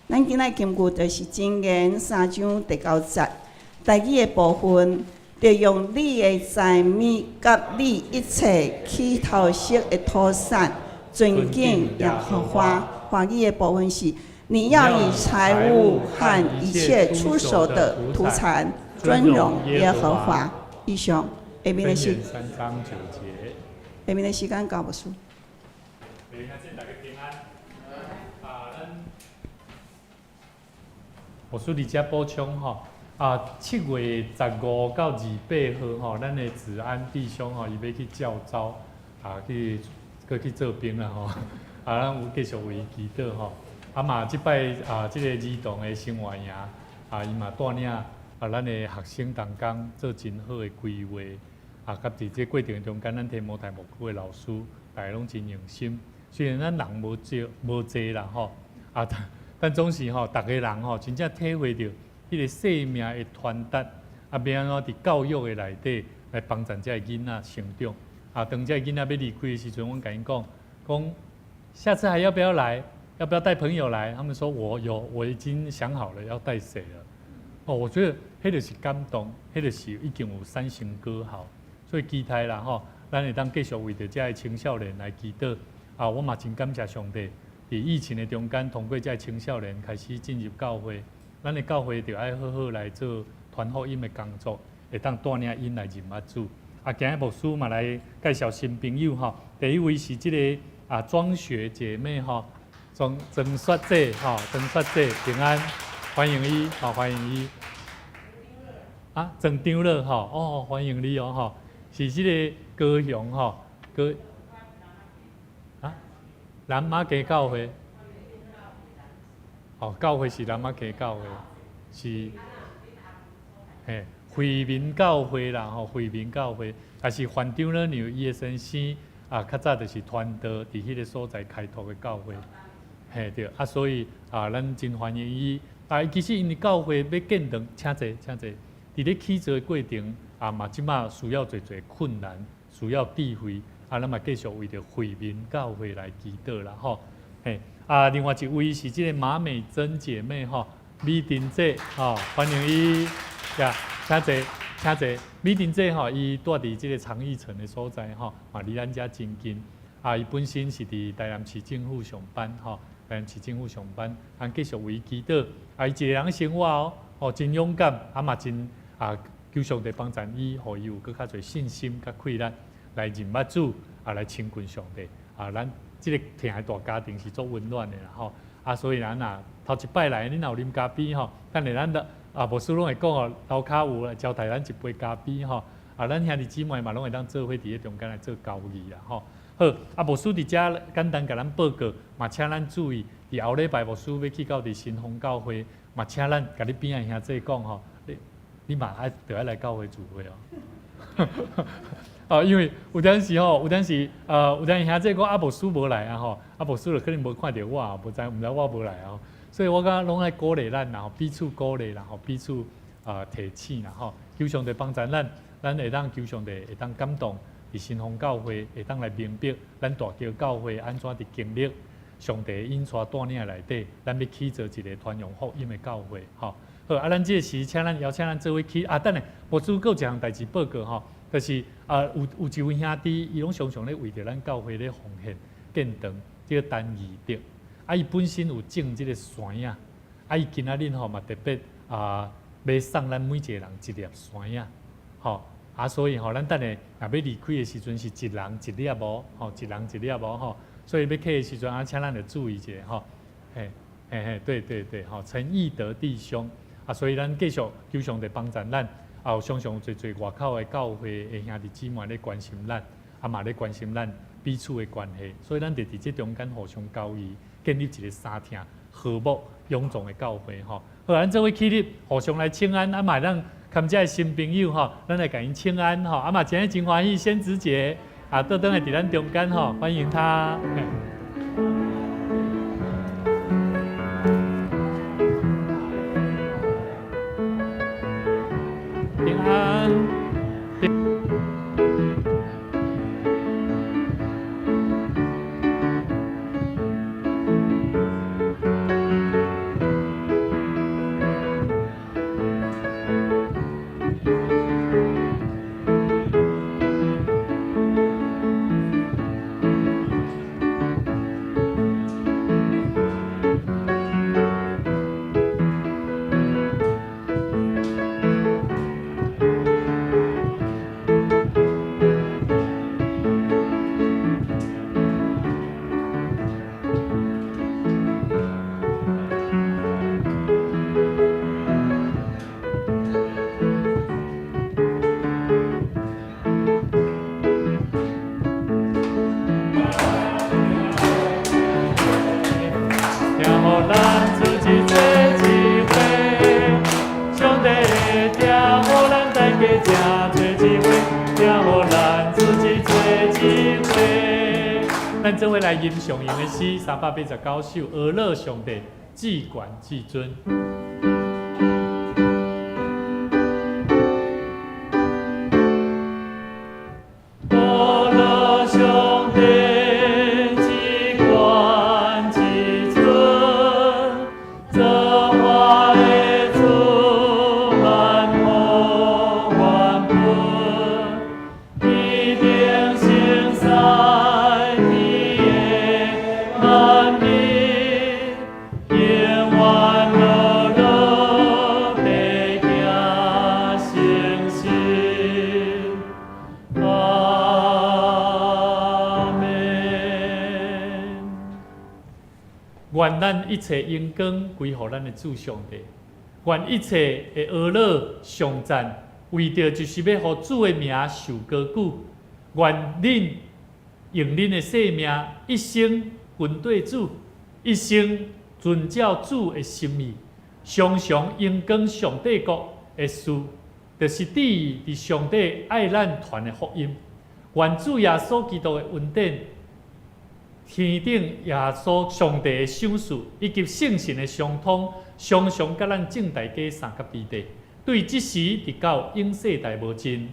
咱今仔金句就是箴言三章第九節，台語的部分，著用你的財物佮你一切起頭熟的土產，尊敬耶和華。華語的部分是，你要以財物和一切初熟的土產尊榮耶和華。以上，下面的是三章九節。下面的時間交牧師。大家平安。啊，咱牧師佇遮補充吼，啊，7月15到28號吼，咱的子安弟兄吼，伊欲去教召，啊，去閣去做兵啦吼。啊，咱有繼續為伊祈禱吼。啊嘛，這擺啊，這个兒童的生活營，啊，伊嘛帶領啊，咱的學生同工做真好的規劃。啊，佮佇這過程中間，咱提摩太牧區的老師，逐家攏真用心。雖然咱人無少無濟啦吼，啊，但總是吼，逐个人吼，真正體會著彼个生命的傳達，啊，欲按怎佇教育的內底來幫助這个囡仔成長。啊，當這个囡仔欲離開的時陣，阮共𪜶講，講下次還要不要來？要不要帶朋友來？他們說我有，我已經想好了要帶誰了。哦，我覺得彼就是感動，彼就是已經有三成歌好，所以期待啦吼，咱會當繼續為著這个青少年來祈禱。啊，我嘛真感謝上帝，佇疫情的中間，通過這个青少年開始進入教會，咱的教會著愛好好來做傳福音的工作，會當帶領𪜶來認捌主。啊，今日牧師嘛來介紹新朋友吼，第一位是這個啊莊雪姐妹吼，莊莊雪姐吼，莊雪姐平安，歡迎伊，好歡迎伊。啊，鄭長樂吼，哦，歡迎你哦吼，是這个高雄吼，高啊南馬溪教會，哦，教會是南馬溪教會，是嘿惠民教會啦吼，惠民教會，但是范長老娘伊的先生啊，較早就是傳道佇彼个所在開拓的教會，嘿對，啊所以啊，咱真歡迎伊。啊，其實𪜶的教會欲建堂，請坐，請坐。佇咧起造的過程啊，嘛這馬需要濟濟困難，需要智慧。啊，咱嘛繼續為著惠民教會來祈禱啦，吼。嘿，啊，另外一位是這個馬美珍姐妹，吼，美珍姐，吼，歡迎伊，呀，請坐，請坐。美珍姐吼，伊住佇這個長義城的所在，吼，嘛離咱遮真近。啊，伊本身是佇台南市政府上班，吼，台南市政府上班，啊，繼續為伊祈禱。啊，伊一個人生活哦，吼，真勇敢，啊嘛真啊，求上帝幫贊伊，予伊有閣較濟信心、佮氣力來認捌主，啊，來親近上帝。啊，咱這個疼的大家庭是足溫暖的啦，吼。啊，所以咱若頭一擺來，恁若有啉咖啡吼，等下咱啊，牧師攏會講哦，樓跤有招待咱一杯咖啡吼。啊，咱兄弟姊妹嘛攏會當做伙佇咧中間來做交誼啦，吼。好，啊，牧師佇遮簡單共咱報告，嘛請咱注意，佇後禮拜牧師欲去到佇新豐教會，嘛請咱共你邊仔兄弟講吼，你你嘛愛著愛來教會聚會哦。哦，因為有當時吼，有當時有當時兄弟講啊，牧師無來啊吼，啊牧師就可能無看著我，無知毋知我無來哦。所以我感覺攏愛鼓勵咱，然後彼此鼓勵，然後彼此提醒啦吼。求上帝幫助咱，咱會當求上帝會當感動。佇新豐教會會當來明白，咱大橋教會按怎佇經歷上帝引帶帶領內底，咱欲起造一個傳揚福音的教會，吼。好，啊，咱這個時請咱邀請咱做伙起，啊，等下，牧師閣有一項代誌報告吼，就是啊，有一位兄弟，伊攏常常咧為著咱教會咧奉獻建堂，這個陳義德，啊，伊本身有種這個山仔，啊，伊今仔日吼嘛特別啊，欲送咱每一個人一粒山仔，吼。啊，所以吼，咱等下若欲離開的時陣是一人一粒哦，吼，一人一粒哦，吼。所以欲去的時陣啊，請咱著注意一下吼。嘿，嘿嘿，對對對，吼，陳義德弟兄啊，所以咱繼續求上帝幫助咱，啊，有常常濟濟外口的教會的兄弟姊妹咧關心咱，啊嘛咧關心咱彼此的關係，所以咱就佇這中間互相交誼，建立一個相疼和睦勇壯的教會吼。好，咱做伙起立，互相來請安，啊嘛會當。含遮的新朋友吼，咱來共𪜶請安吼，啊嘛今日真歡喜，先知姐啊，倒轉來佇咱中間吼，歡迎她。平安。聽予咱自己做一回，上帝疼予咱大家誠做一回，疼予咱自己做一回。咱做伙來吟誦用的詩389首，阿樂上帝至懸至尊。阿樂上帝至懸至尊，造化的主萬福萬本，一定成在天的萬民，永遠樂樂地行誠實。阿們。願咱一切榮光歸予咱的主上帝，願一切的阿樂頌讚，為著就是欲予主的名受高舉。願恁用恁的性命一生跟綴主，一生遵照主的心意，常常榮光上帝國的事，就是佇上帝愛咱傳的福音。願主耶穌基督的恩典、天頂耶穌上帝的賞賜，以及聖神的相通，常常佮咱眾大家三佮彼得，對這時直到永世代無盡。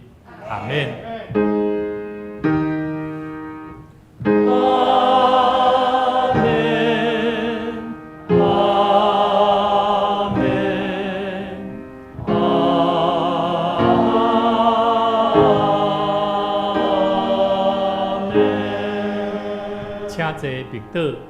阿們。坐默禱。